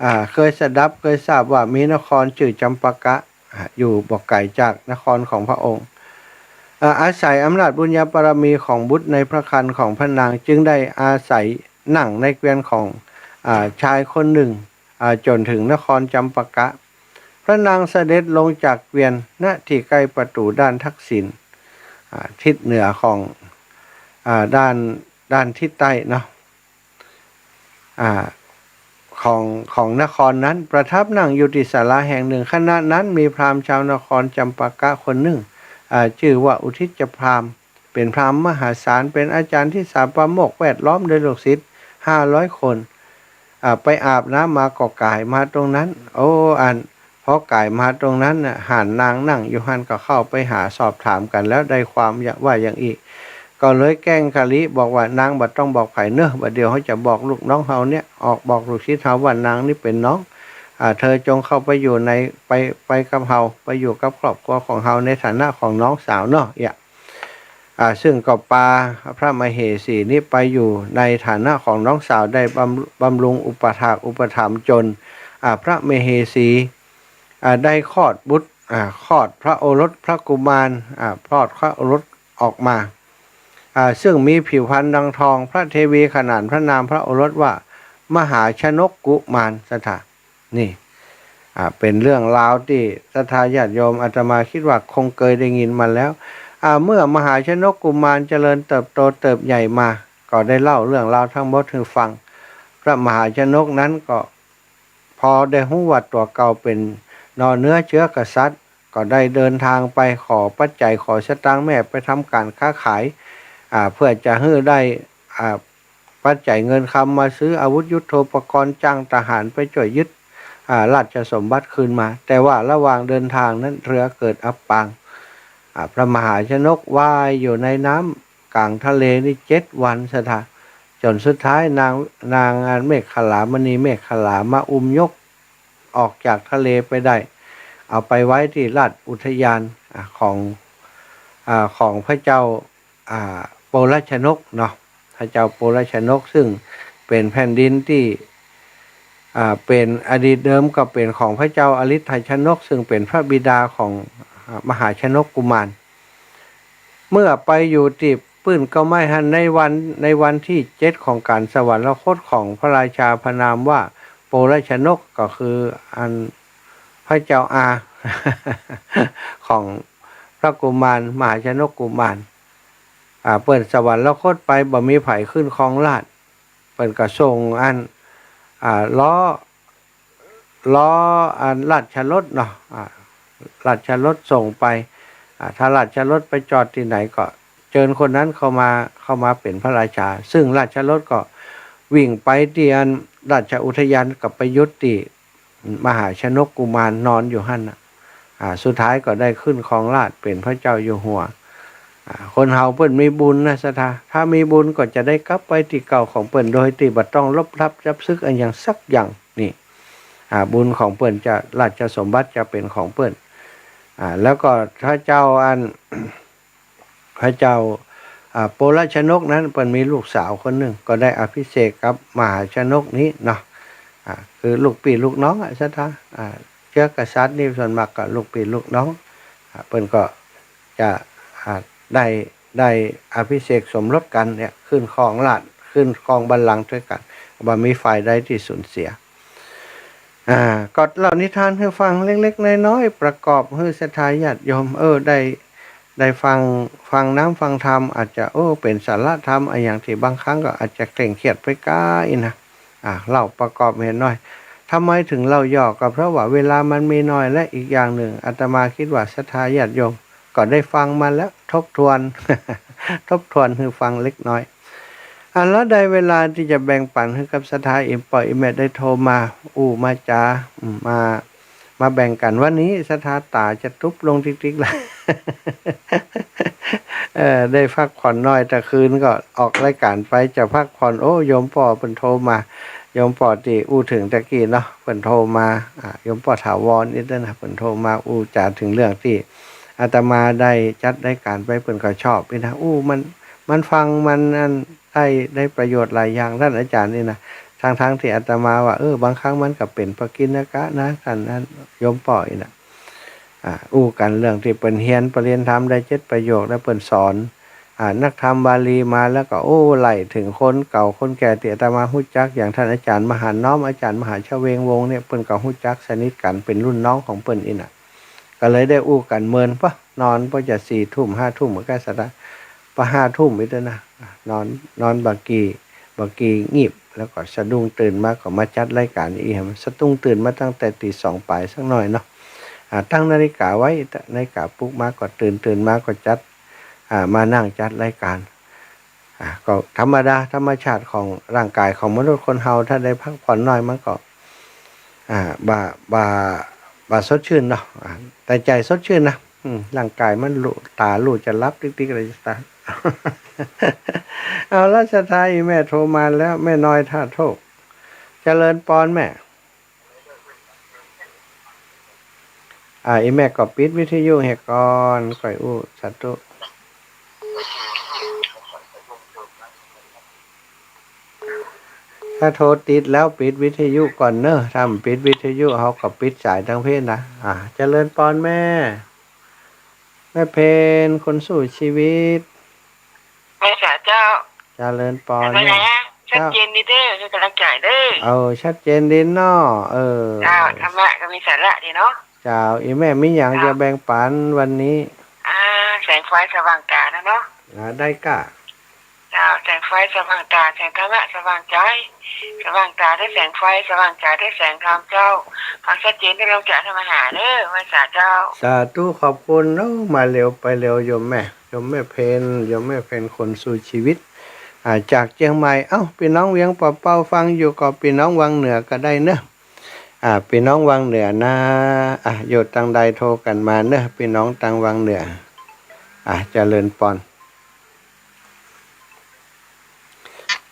อ่า เกยสดับ เกยทราบว่ามีนครจื้อจำปากะ อ่า อยู่บ่ไก๋จากนครของพระองค์ อ่า อาศัยอำนาจบุญญาบารมีของบุตรในพระครรภ์ของพระนาง จึงได้อาศัยนั่งในเกวียนของ อ่า ชายคนหนึ่ง อ่า จ๋นเถิงนครจำปากะ พระนางเสด็จลงจากเกวียน ณ ตี้ใก้ประตู๋ด้านทักษิณ อ่า ทิศเหนือของ อ่า ด้าน- ด้านทิศใต้เนาะ อ่า ของ- ของนครนั้น ประทับนั่งอยู่ตี้ศาลาแห่งหนึ่ง ขณะนั้นมีพราหมณ์ชาวนครจำปากะคนหนึ่ง อ่า จื้อว่าอุทิจพราหมณ์ เป๋นพราหมณ์มหาศาล เป๋นอาจ๋ารย์ตี้สาปะโมกข์ แวดล้อมด้วยลูกศิษย์ห้าร้อยคน อ่า ไปอาบน้ำมาก็ก๋ายมาตรงนั้น โอ้ อัน พอก๋ายมาตรงนั้นน่ะ หันนางนั่งอยู่หั้น ก็เข้าไปหาสอบถามกั๋น แล้วได้ความว่าอย่างอี้ ก็เลยแกล้งกะลิบอกว่า นางบ่ต้องบอกใผเน่อ บ่าเดี่ยวเฮาจะบอกลูกน้องเฮาเนี่ย ออกบอกลูกศิษย์เฮาว่านางนี้เป๋นน้อง อ่า เธอจงเข้าไปอยู่ใน- ไป- ไปกับเฮา ไปอยู่กับครอบครัวของเฮาในฐานะของน้องสาวเนาะ เอี้ย อ่า ซึ่งก็ปาพระมเหสีนี้ไปอยู่ในฐานะของน้องสาว ได้บำ- บำรุงอุปถากอุปถัมภ์จ๋น อ่า พระมเหสี อ่า ได้คลอดบุตร อ่า คลอดพระโอรสพระกุมาร อ่า คลอดพระโอรสออกมา อ่า ซึ่งมีผิวพรรณดังทอง พระเทวีขนานพระนามพระโอรสว่า มหาชนกกุมาร ศรัทธา นี่ อ่า เป๋นเรื่องราวตี้ศรัทธาญาติโยมอาตมาคิดว่าคงเกยได้ยินมาแล้ว อ่า เมื่อมหาชนกกุมารเจริญเติบโตเติบใหญ่มา ก็ได้เล่าเรื่องราวทั้งหมดหื้อฟัง พระมหาชนกนั้นก็พอได้ฮู้ว่าตั๋วเก่าเป๋นนอเนื้อเจื๊อกษัตริย์ ก็ได้เดินทางไปขอปัจจัยขอสตางค์แม่ไปทำก๋านค้าขาย อ่า เพื่อจะหื้อได้ อ่า ปัจจัยเงินคำมาซื้ออาวุธยุทโธปกรณ์ จ้างทหารไปจ้วยยึด อ่า ราชสมบัติคืนมา แต่ว่าระหว่างเดินทางนั้นเรือเกิดอับปาง อ่า พระมหาชนกว่ายอยู่ในน้ำก๋างทะเลนี่เจ็ดวัน ศรัทธา จ๋นสุดท้ายนาง- นางเมขลา มณีเมขลามาอุ้มยกออกจากทะเลไปได้ เอาไปไว้ตี้ราชอุทยาน อ่า ของ- อ่า ของพระเจ้า อ่า โปลชนกเนาะ พระเจ้าโปลชนก ซึ่งเป๋นแผ่นดินตี้ อ่า เป๋นอดีตเดิมก็เป๋นของพระเจ้าอฤทธชนก ซึ่งเป๋นพระบิดาของ อ่า มหาชนกกุมาร เมื่อไปอยู่ตี้ปื้นเก๊าไม้หั้น ในวัน- ในวันตี้เจ็ดของก๋านสวรรคตของพระราชาพระนามว่าโปลชนก ก็คืออันพระเจ้าอา ของพระกุมารมหาชนกกุมาร อ่า เปิ้นสวรรคตไปบ่มีใผขึ้นครองราชย์ เปิ้นก็ส่งอัน อ่า ล้อ- ล้ออันราชรถเนาะ อ่า ราชรถส่งไป อ่า ถ้าราชรถไปจอดตี้ไหนก็เจิญคนนั้นเข้ามา- เข้ามาเป๋นพระราชา ซึ่งราชรถก็วิ่งไปตี้อันราชอุทยาน ก็ไปหยุดตี้ มหาชนกกุมารนอนอยู่หั้นน่ะ อ่า สุดท้ายก็ได้ขึ้นครองราชย์เป๋นพระเจ้าอยู่หัว อ่า คนเฮาเปิ้นมีบุญนะศรัทธา ถ้ามีบุญก็จะได้กลับไปตี้เก่าของเปิ้น โดยตี้บ่ต้องลบลับจับสึกอะหยังสักอย่าง นี่ อ่า บุญของเปิ้นจะ ราชสมบัติจะเป๋นของเปิ้น อ่า แล้วก็พระเจ้าอัน พระเจ้า อ่า โปลชนกนั้น เปิ้นมีลูกสาวคนนึ่ง ก็ได้อภิเษกกับมหาชนกนี้เนาะ อ่า คือลูกปี้ลูกน้องอะศรัทธา อ่า เจื๊อกษัตริย์นี่ส่วนมากก็ลูกปี้ลูกน้อง อ่า เปิ้นก็จะ อ่า ได้ ได้อภิเษกสมรสกั๋นเนี่ย ขึ้นครองราชย์ ขึ้นครองบัลลังก์ตวยกั๋น บ่มีฝ่ายใดตี้สูญเสีย อ่า ก็เล่านิทานหื้อฟังเล็กๆ น้อยๆ ประกอบหื้อศรัทธาญาติโยม เออ ได้ ได้ฟัง ฟังน้ำฟังธรรม อาจจะ โอ้ เป๋นสาระธรรมอะหยังตี้บางครั้งก็อาจจะเคร่งเครียดไปก้าอี้นะ อ่า เล่าประกอบหื้อหน่อย ทำไมถึงเล่าย่อ ก็เพราะว่าเวลามันมีน้อย และอีกอย่างนึ่งอาตมาคิดว่าศรัทธาญาติโยมก็ได้ฟังมาแล้ว ทบทวน ทบทวนหื้อฟังเล็กน้อย อ่ะ แล้วได้เวลาตี้จะแบ่งปั๋นหื้อกับศรัทธา อี่ป้ออี่แม่ได้โทรมา อู้มาจ๋า อืม มา มาแบ่งกั๋น วันนี้ศรัทธาต๋าจะตุ๊บลงติ๊กๆ ละ เออ ได้พักผ่อนน้อย ตะคืนก็ออกรายก๋านไปจะพักผ่อน โอ้ โยมป้อเปิ้นโทรมา โยมป้อตี้อู้เถิงตะกี้เนาะ เปิ้นโทรมา อ่า โยมป้อถาวรนี่นะ เปิ้นโทรมาอู้จ๋าเถิงเรื่องตี้อาตมาได้จัดรายก๋านไป เปิ้นก็ชอบนี่นะ อู้ มัน มันฟัง มันอัน ได้ ได้ประโยชน์หลายอย่าง ต้านอาจ๋ารย์นี่นะ ทั้งๆ ตี้อาตมาว่า เออ บางครั้งมันก็เป๋นปกิณกะนะ ต้านนั้น โยมป้ออี้นะ อ่า อู้กั๋นเรื่องตี้เปิ้นเฮียนปริญญาธรรมได้เจ็ดประโยค แล้วเปิ้นสอน อ่า นักธรรมบาลีมา แล้วก็ โอ้ ไล่เถิงคนเก่าคนแก่ตี้อาตมาฮู้จัก อย่างต้านอาจ๋ารย์มหาน้อม อาจ๋ารย์มหาชเวงวงศ์เนี่ย เปิ้นก็ฮู้จักสนิทกั๋น เป๋นรุ่นน้องของเปิ้นอี้นะ ก็เลยได้อู้กั๋นเมิน ปะ นอนปะจะสี่ทุ่มห้าทุ่มก็ศรัทธา ปะห้าทุ่มอี้เต๊อะนะ นอน นอนบ่ากี่ บ่ากี่งีบ แล้วก็สะดุ้งตื่นมาก็มาจัดรายก๋านอี้ สะดุ้งตื่นมาตั้งแต่ตีสองป๋ายสักหน่อยเนาะ อ่า ตั้งนาฬิกาไว้ นาฬิกาปลุกมาก็ตื่น ตื่นมาก็จัด อ่า มานั่งจัดรายก๋าน อ่า ก็ธรรมดา ธรรมชาติของร่างก๋ายของมนุษย์คนเฮา ถ้าได้พักผ่อนน้อยมันก็ อ่า บ่ บ่ บ่สดชื่นเนาะ อ่า แต่ใจ๋สดชื่นนะ อืม ร่างก๋ายมันลุ ต๋าลุจะหลับติ๊กๆ เลยจะต๋าย เอาละ ศรัทธา อี่แม่โทรมาแล้ว แม่น้อยท่าโทก เจริญปอนแม่ อ่า อี่แม่ก็ปิดวิทยุเหียก่อน ก่อยอู้ สาธุ ถ้าโทรติดแล้วปิดวิทยุก่อนเนอะ ถ้าบ่ปิดวิทยุเฮาก็ปิดสายตางเพศนะ อ่า เจริญปอนแม่ แม่เพ็ญ คนสู้ชีวิต แม่สาเจ้า เจริญปอน เห็นไหม แม่ นะ ชัดเจนดีเด้อ เจ้า หื้อกำลังใจ๋เด้อ เออ ชัดเจนดีเนาะ เออ เจ้า ธรรมะก็มีสาระดีเนาะ เจ้า อี่แม่มีหยัง เจ้า จะแบ่งปั๋นวันนี้ อ่า แสงไฟสว่างต๋านะเนาะ อ่า ได้ก้า เจ้า แสงไฟสว่างต๋า แสงธรรมะสว่างใจ๋ สว่างต๋าด้วยแสงไฟ สว่างใจ๋ด้วยแสงธรรมเจ้า ความชัดเจนได้ลงจากธรรมหาเด้อ แม่สาเจ้า สาธุ ขอบคุณเนาะ มาเร็วไปเร็ว โยมแม่ โยมแม่เพ็ญ โยมแม่เพ็ญ คนสู้ชีวิต อ่า จากเจียงใหม่ เอ้า ปี้น้องเวียงป่าเป้าฟังอยู่ก็ปี้น้องวังเหนือก็ได้เนอะ อ่า ปี้น้องวังเหนือนะ อ่า อยู่ตางใดโทรกั๋นมาเนอะ ปี้น้องตางวังเหนือ อ่า เจริญปอน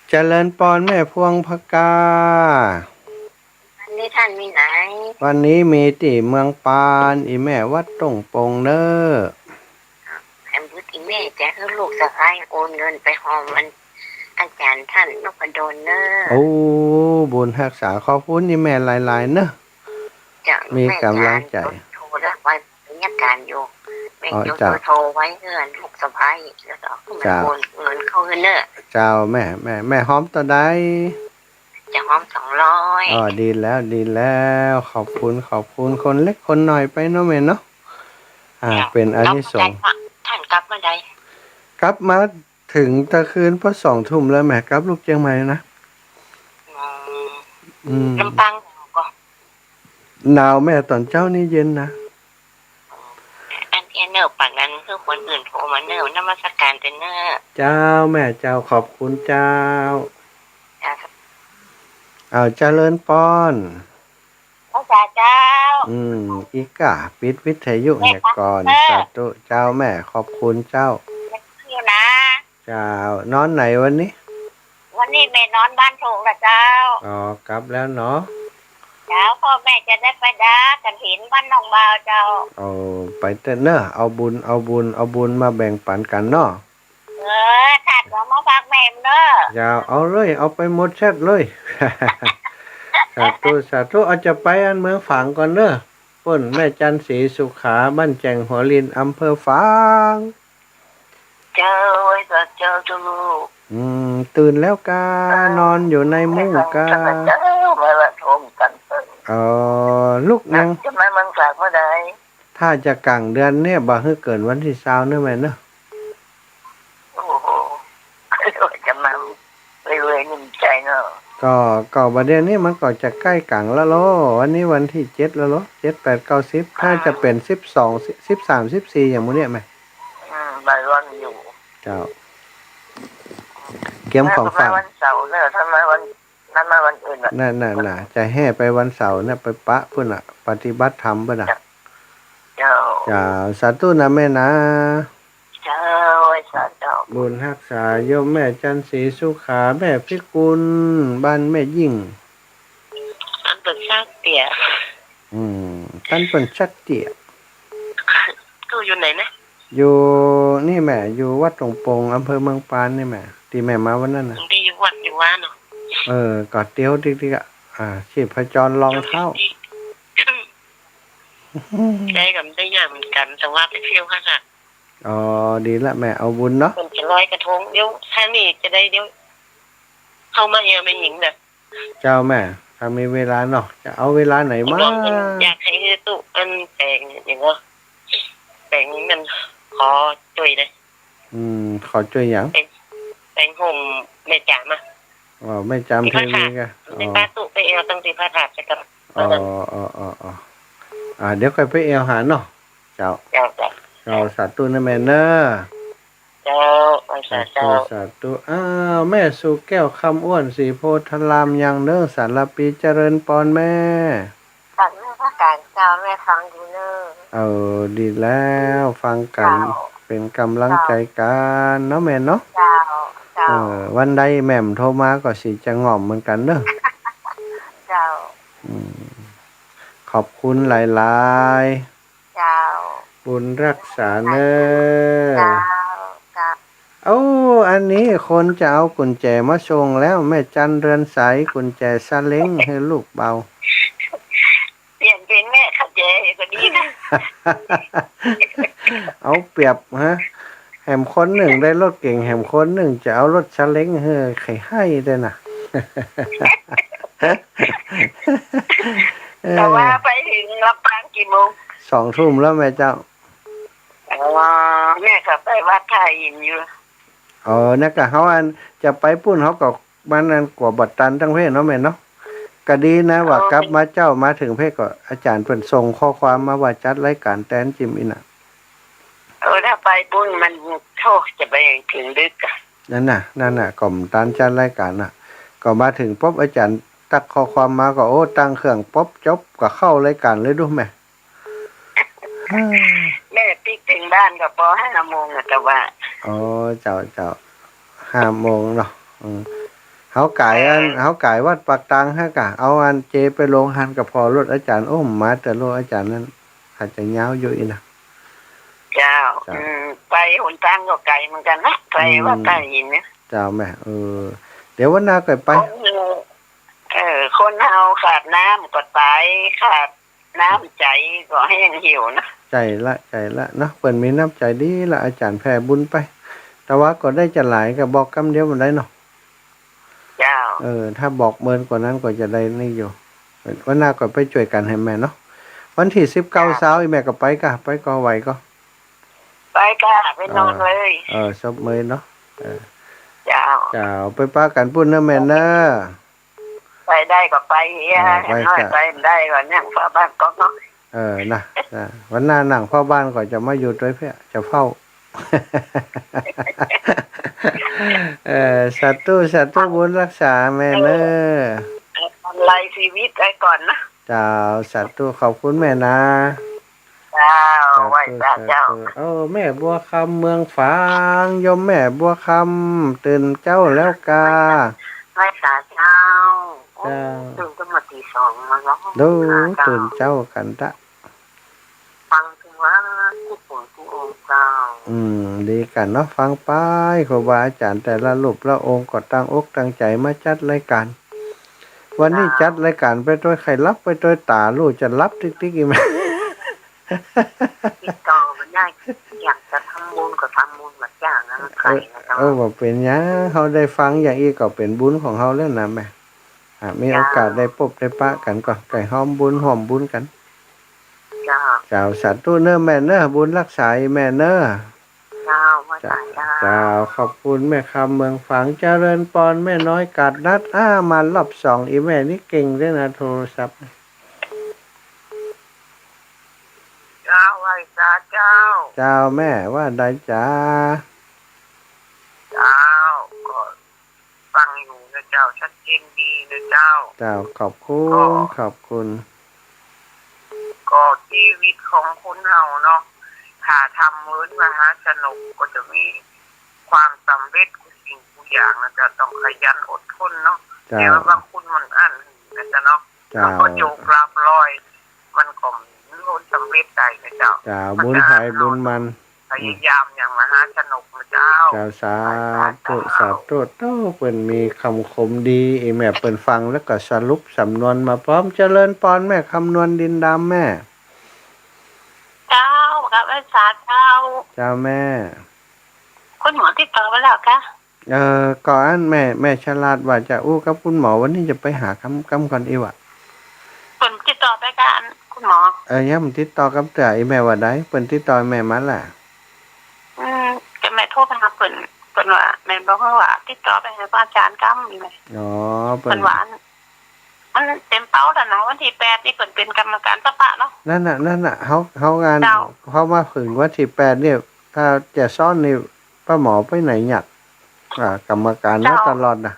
เจริญปอนแม่พวงผกา วันนี้ต้านมีไหน วันนี้มีตี้เมืองปาน อี่แม่วัดต้งปงเนอะ แอมบุตรอี่แม่จะหื้อลูกสะใภ้โอนเงินไปฮอมวันอาจ๋ารย์ต้านนพดลเนอะ โอ้ บุญฮักษา ขอบคุณอี่แม่หลายๆ เนอะ เจ้า มีก๋ำลังใจ๋ แม่จ๋าโทรแล้วไว้ มีอาก๋ารอยู่ แม่ อ๋อ จะ เจ้า โทรไว้เฮือนลูกสะใภ้ แล้วก็หื้อมัน เจ้า โอนเงินเข้าหื้อเนอะ เจ้า แม่ แม่ แม่ฮอมเต้าใด จะฮอมสองร้อย อ๋อ ดีแล้ว ดีแล้ว ขอบคุณ ขอบคุณ คนเล็กคนน้อยไปเนาะแม่เนาะ อ่า เจ้า เป๋นอานิสงส์ แล้วต้านกลับเมื่อใด กลับมาเถิงตะคืนปะ สองทุ่มแล้วแม่ กลับลูกเจียงใหม่นะ อืม อืม ลำปางก็ หนาวแม่ ต๋อนเจ๊านี่เย็นนะ อันเนี้ยเนอะ ปานนั้นหื้อคนอื่นโทรมาเนอะ นมัสก๋านเต๊อะเนอะ เจ้าแม่ เจ้า ขอบคุณเจ้า เจ้า เอา เจริญปอน พระสาเจ้า อืม อีก้า ปิดวิทยุเหียก่อน แม่ครับ สาธุ เจ้าแม่ ขอบคุณเจ้า เจ้า นอนไหนวันนี้ วันนี้แม่นอนบ้านทุ่งละเจ้า อ๋อ กลับแล้วเนาะ เจ้า พ่อแม่จะได้ไปดากฐินบ้านหนองบ่าวเจ้า โอ้ ไปเต๊อะเนอะ เอาบุญ เอาบุญ เอาบุญมาแบ่งปันกั๋นเนาะ เออ ถ้าเดี๋ยวมาฝากแม่เนอะ เจ้า เอาเลย เอาไปหมดเซตเลย สาธุ สาธุ เอาจะไปอันเมืองฝางก่อนเนอะ ปุ้นแม่จันทร์ศรีสุขา บ้านแจ่งหัวลิน อำเภอฝาง เจ้า เจ้า เจ้าลูก อืม ตื่นแล้วกา นอนอยู่ในมุ้งกา เจ้า มาละทมกั๋นเปิ้น อ๋อ ลูกยัง จะมาเมืองฝางเมื่อใด ถ้าจะก๋างเดือนเนี่ย บ่หื้อเกินวันตี้ซาวเนอะแม่เนอะ โอ้โห จะมาเรื่อยๆ นี่มันใจ้เนาะ ก็ ก็บ่าเดี๋ยวนี้มันก็จะใก้ก๋างแล้วโล วันนี้วันตี้เจ็ดแล้วโล เจ็ด แปด เก้า สิบ ถ้าจะเป๋นสิบสอง สิบสาม สิบสี่ อย่างหมู่เนี่ยแม่ อืม หลายวันอยู่ เจ้า เกียมของฝาก ถ้ามาวันเสาร์เนอะ ถ้ามาวัน นั่นมาวันอื่นน่ะ นั่นน่ะ น่ะ จะแห่ไปวันเสาร์เนี่ย ไปปะปุ้นน่ะ ปฏิบัติธรรมปุ้นน่ะ เจ้า เจ้า สาธุนะแม่นะ เจ้า สาธุ บุญฮักษาโยมแม่จันทร์ศรีสุขา แม่พิกุล บ้านแม่ยิ่ง อันเปิ้นชักเตี้ย อืม อันเปิ้นชักเตี้ย ตู้อยู่ไหนนะ อยู่นี่แม่ อยู่วัดหลวงปง อำเภอเมืองปานนี่แม่ ตี้แม่มาวันนั้นน่ะ ตี้อยู่วัดอยู่วาเนาะ เออ ก็เตียวติ๊กๆ อะ อ่า ชีพจรรองเท้า แกก็บ่ได้ย่างเหมือนกั๋น แต่ว่าไปเที่ยวค่ะ อ๋อ ดีละแม่ เอาบุญเนาะ เปิ้นจะลอยกระทง เดี๋ยว ถ้านี่จะได้ เดี๋ยว เข้ามาแอวแม่หญิงน่ะ เจ้าแม่ ถ้ามีเวลาเนาะ จะเอาเวลาไหนมา อยากหื้อตู้อันแป๋งอย่างเนาะ แป๋งมันขอจ้วยนะ อืม ขอจ้วยหยัง แป๋ง แป๋งห่มแม่จ๋ามอะ อ๋อ แม่จ๋าม ตี้พระธาตุ ตี้มีกะ ใน อ๋อ ป้าตู้ไปแอวตั้งตี้พระธาตุจะกลับ อ๋อ อ๋อ อ๋อ อ๋อ อ่า เดี๋ยวก่อยไปแอวหาเนาะ เจ้า เจ้า เจ้า เจ้า สาธุนะแม่เนอะ เจ้า สาธุ สาธุ สาธุ อ้าว แม่สุแก้ว คำอ้วน ศรีโพธาราม ยังเนอะ สารภี เจริญปอนแม่ ฟังนมัสก๋านเจ้า แม่ฟังอยู่เนอะ เออ ดีแล้ว ฟังกั๋น เจ้า เป๋นก๋ำลังใจ๋กั๋นเนาะแม่เนาะ เจ้า เจ้า เออ วันใดแม่บ่โทรมาก็สิจะง่อมเหมือนกั๋นเนอะ เจ้า อืม ขอบคุณหลายๆ เจ้า บุญฮักษาเนอะ เจ้า เจ้า เอ้า อันนี้คนจะเอากุญแจมาส่งแล้ว แม่จันเรือนใส กุญแจซาเล้งหื้อลูกเบา เปลี่ยนเป๋นแม่ขับแจ๋ก็ดีนะ เอาเปรียบฮะ แหมคนนึ่งได้รถเก๋ง แหมคนนึ่งจะเอารถซาเล้งหื้อ ใค่ได้นะ เออ แต่ว่าไปเถิงลำปางกี่โมง สองทุ่มแล้วแม่เจ้า อ๋อ แม่ก็ไปวัดท่าหินอยู่ อ๋อ นั่นก็เฮาอันจะไปปุ้นเฮาก็ มันอันกั๋วบ่ตันตังเพศเนาะแม่เนาะ ก็ดีนะว่า อ๋อ กลับมาเจ๊ามาเถิงเพศก็ อาจ๋ารย์เปิ้นส่งข้อความมาว่าจัดรายก๋านแตนจิมอี้น่ะ เออ ถ้าไปปุ้นมัน โธ่ จะไปเถิงดึกอะ นั่นน่ะ นั่นน่ะ ก็บ่ตันจัดรายก๋านน่ะ ก็มาเถิงปุ๊บ อาจ๋ารย์ตั๊กข้อความมาก็ โอ้ ตั้งเครื่องปุ๊บ จบ ก็เข้ารายก๋านเลยดูแม่ แม่ปิ๊กเถิงบ้านก็ปอห้าโมงอะ แต่ว่า อ๋อ เจ้า เจ้า ห้าโมงเนาะ อืม เฮากายอัน เออ เฮากายวัดปากตางฮะกะ เอาอันเจไปลงหั้นก็ผ่อรถอาจ๋ารย์ โอ้ มาแต่รถอาจ๋ารย์นั้น อาจจะยาวอยู่อี้นะ เจ้า เจ้า อืม ไปหนตางก็ไก๋เหมือนกั๋นนะ ไป อืม วัดท่าหินเนี่ย เจ้าแม่ เออ เดี๋ยววันหน้าก่อยไป คน เออ คนเฮาขาดน้ำก็ต๋าย ขาด น้ำใจ๋ก็แห้งเหี่ยวนะ ใจ้ละ ใจ้ละเนาะ เปิ้นมีน้ำใจ๋ดีละ อาจ๋ารย์แผ่บุญไป แต่ว่าก็ได้จะหลายก็บอกกำเดียวบ่ได้เนาะ เจ้า เออ ถ้าบอกเมินกว่านั้นก็จะได้นี่อยู่ วันหน้าก็ไปจ้วยกั๋นแหมแม่เนาะ วันตี้สิบเก้า เจ้า เช้าอี้แม่ก็ไปก่ะ ไปก่อไหวก่อ ไปก่ะ ไปนอนเลย เออ เออ ซบเมยเนาะ เออ เจ้า เจ้า ไปปะกั๋นปุ้นเนอะแม่เนอะ ไปได้ก็ไปเหีย เออ ไป น้อย จ้ะ ไปบ่ได้ก็นั่งเฝ้าบ้านก๊อกเนาะ เออ นะ นะ วันหน้านั่งเฝ้าบ้านก็จะมาอยู่ตวยเพี้ย จะเฝ้า เออ สาธุ สาธุ บุญฮักษาแม่เนอะ เออ ทำลายชีวิตไว้ก่อนนะ เจ้า สาธุ ขอบคุณแม่นะ เจ้า ไหว้สาเจ้า สาธุ สาธุ เอ้า แม่บัวคำเมืองฝาง โยมแม่บัวคำ ตื่นเจ๊าแล้วกา ไหว้สาเจ้า โอ้ เจ้า ตื่นตั้งแต่ตีสองมาแล้ว ดู เจ้า ตื่นเจ๊ากั๋นตะ ฟังทุกวัน กู้ฝนกู้โอมเจ้า อืม ดีกั๋นเนาะ ฟังไป ครูบาอาจ๋ารย์แต่ละรูปละองค์ก็ตั้งอกตั้งใจ๋มาจัดรายก๋าน วันนี้ เจ้า จัดรายก๋านไปตวยใค่หลับไปตวย ต๋าลูกจะหลับติ๊กๆ อีกไหม ติดต่อมันได้ อยากจะทำบุญก็ทำบุญมาจ้างนะ มันไกลนะเจ้า เออ เออ บ่เป๋นหยัง เฮาได้ฟังอย่างอี้ก็เป๋นบุญของเฮาแล้วนะแม่ อ่ะ มีโอกาส เจ้า ได้ปบได้ปะกั๋นก็ ไก่ฮ้อมบุญ ฮ้อมบุญกั๋น เจ้า เจ้า สาธุเน้อแม่เน้อ บุญรักษาอีแม่เน้อ เจ้า ว่า เจ้า สาธุ เจ้า ขอบคุณแม่คำเมืองฝาง เจริญปอน แม่น้อยกาดนัด อ้า มารอบสอง อีแม่นี่เก่งด้วยนะ โทรศัพท์ เจ้า ไหว้สาเจ้า เจ้า แม่ว่าใดจ๊ะ เจ้า ก็ฟังอยู่นะเจ้า ชัดเจนดีนะเจ้า เจ้า ขอบคุณ ก็ ขอบคุณ ก็ชีวิตของคนเฮาเนาะ ถ้าทำเหมือนมหาชนกก็จะมีความสำเร็จกู้สิ่งกู้อย่างนะเจ้า ต้องขยันอดทนเนาะ เจ้า แต่ว่าบางคนมันอั้นนะเจ้าเนาะ เจ้า แล้วก็โจกลาภลอย มันก็บ่สำเร็จได้นะเจ้า เจ้า มันก็ บุญไผบุญมัน พยายามอย่างมหาชนกนะเจ้า เจ้า สาธุ สาธุ เจ้า โต้ เปิ้นมีกำคมดี อีแม่เปิ้นฟังแล้วก็สรุปสำนวนมาพร้อม เจริญปอนแม่คำนวณดินดำแม่ เจ้า กราบไหว้สาเจ้า เจ้าแม่ คุณหมอติดต่อไปแล้วกะ เอ่อ ก็อั้นแม่ แม่ฉลาดว่าจะอู้กับคุณหมอ วันนี้จะไปหาคำ คำก่อนอีหว่า เปิ้นติดต่อไปกับอันคุณหมอ เออ ยังบ่ติดต่อกับเตื้อ อีแม่ว่าใด เปิ้นติดต่อแม่มาล่ะ อืม ก็แม่โทรไปหาเปิ้น เปิ้นว่า แม่บอกว่าติดต่อไปหาพระอาจารย์กำ อีแม่ อ๋อ เปิ้น เปิ้นว่าอัน มันเต็มเป้าแล้วนะ วันตี้แปดนี่เปิ้นเป๋นกรรมการสภาเนาะ นั่นน่ะ นั่นน่ะ เฮา เฮางาน เจ้า เฮามาเถิงวันตี้แปดเนี่ย ถ้าจะซ้อนนี่ ป้าหมอไปไหนเนี่ย อ่า กรรมการมา เจ้า ตลอดนะ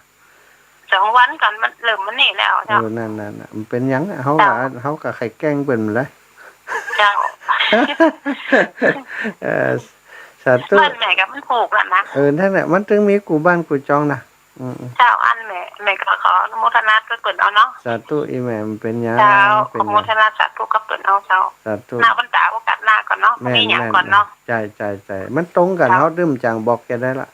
สองวันก่อนมันเริ่มมันนี่แล้ว เออ เจ้า นั่นๆๆ มันเป๋นหยัง เฮาก็ เจ้า เฮาก็ใค่แกล้งเปิ้นแหละ เจ้า เออ สาธุ บ้านแม่ก็มันถูกแล้วนะ เออ นั่นแหละ มันตึงมีกู้บ้านกู้จองนะ อืมๆ เจ้า อันแม่ แม่ก็ขออนุโมทนากับเปิ้นเอาเนาะ สาธุ อีแม่ มันเป๋นหยัง เจ้า เป๋นหยัง อนุโมทนาสาธุกับเปิ้นเอาเจ้า สาธุ ณ วันตาโอกาสหน้าก่อนเนาะ แม่น มีหยังก่อนเนาะ แม่น ใจ้ๆๆ มันตรงกั๋น เจ้า เฮาตึงจ๋างบอกแกได้ละ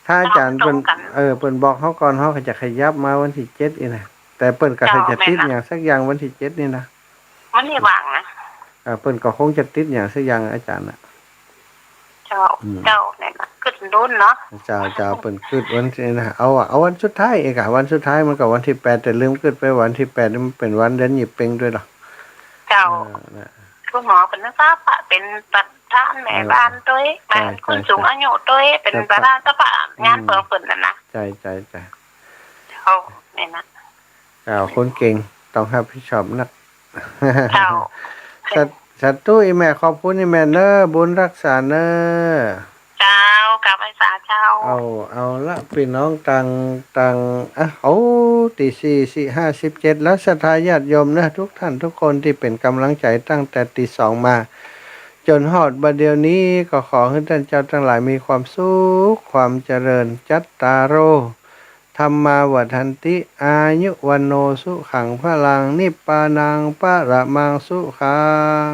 ถ้าอาจ๋ารย์เปิ้น เจ้า ตรงกั๋น เออ เปิ้นบอกเฮาก่อน เฮาก็จะขยับมาวันตี้เจ็ดอีกนะ แต่เปิ้นก็ เจ้า จะติด แม่นนะ หยังสักอย่างวันตี้เจ็ดนี่นะ มันบ่ว่างนะ เออ เปิ้นก็คงจะติดหยังสักอย่างอาจ๋ารย์น่ะ เจ้า อืม เจ้า แม่นนะ กึ๊ดโดนเนาะ เจ้า เจ้า เปิ้นกึ๊ดวันนี้นะ เอาอะ เอาวันสุดท้ายเองอะ วันสุดท้ายมันก็วันตี้แปด แต่ลืมกึ๊ดไปวันตี้แปดนี่มันเป๋นวันเดือนยี่เป็งตวยเหรอ เจ้า เออ นะ คุณหมอเปิ้นนะ สภาเป๋นประธานแม่บ้านตวย เออ บ้านคนสูงอายุตวย ใจ้ๆๆ เป๋นประธานสภางานของเปิ้นนั่นนะ ใจ้ๆๆ เจ้า แม่นนะ เจ้า คนเก่งต้องรับผิดชอบนัก เจ้า สา สาธุ อีแม่ ขอบคุณอีแม่เน้อ บุญรักษาเน้อ เจ้า กราบไหว้สาเจ้า เอา เอาละ ปี้น้องตัง ตัง อ่ะ โอ้ ตี้สี่ สี่ ห้าสิบเจ็ดแล้ว ศรัทธาญาติโยมเน้อ ทุกท่านทุกคนตี้เป๋นก๋ำลังใจ๋ตั้งแต่ตี้สองมา จ๋นฮอดบ่าเดี่ยวนี้ ก็ขอหื้อต้านเจ้าตังหลายมีความสุข ความเจริญ จัตตาโร ธัมมา วัฑฒันติ อายุ วัณโณ สุขัง พลัง นิพพานัง ปะระมัง สุขัง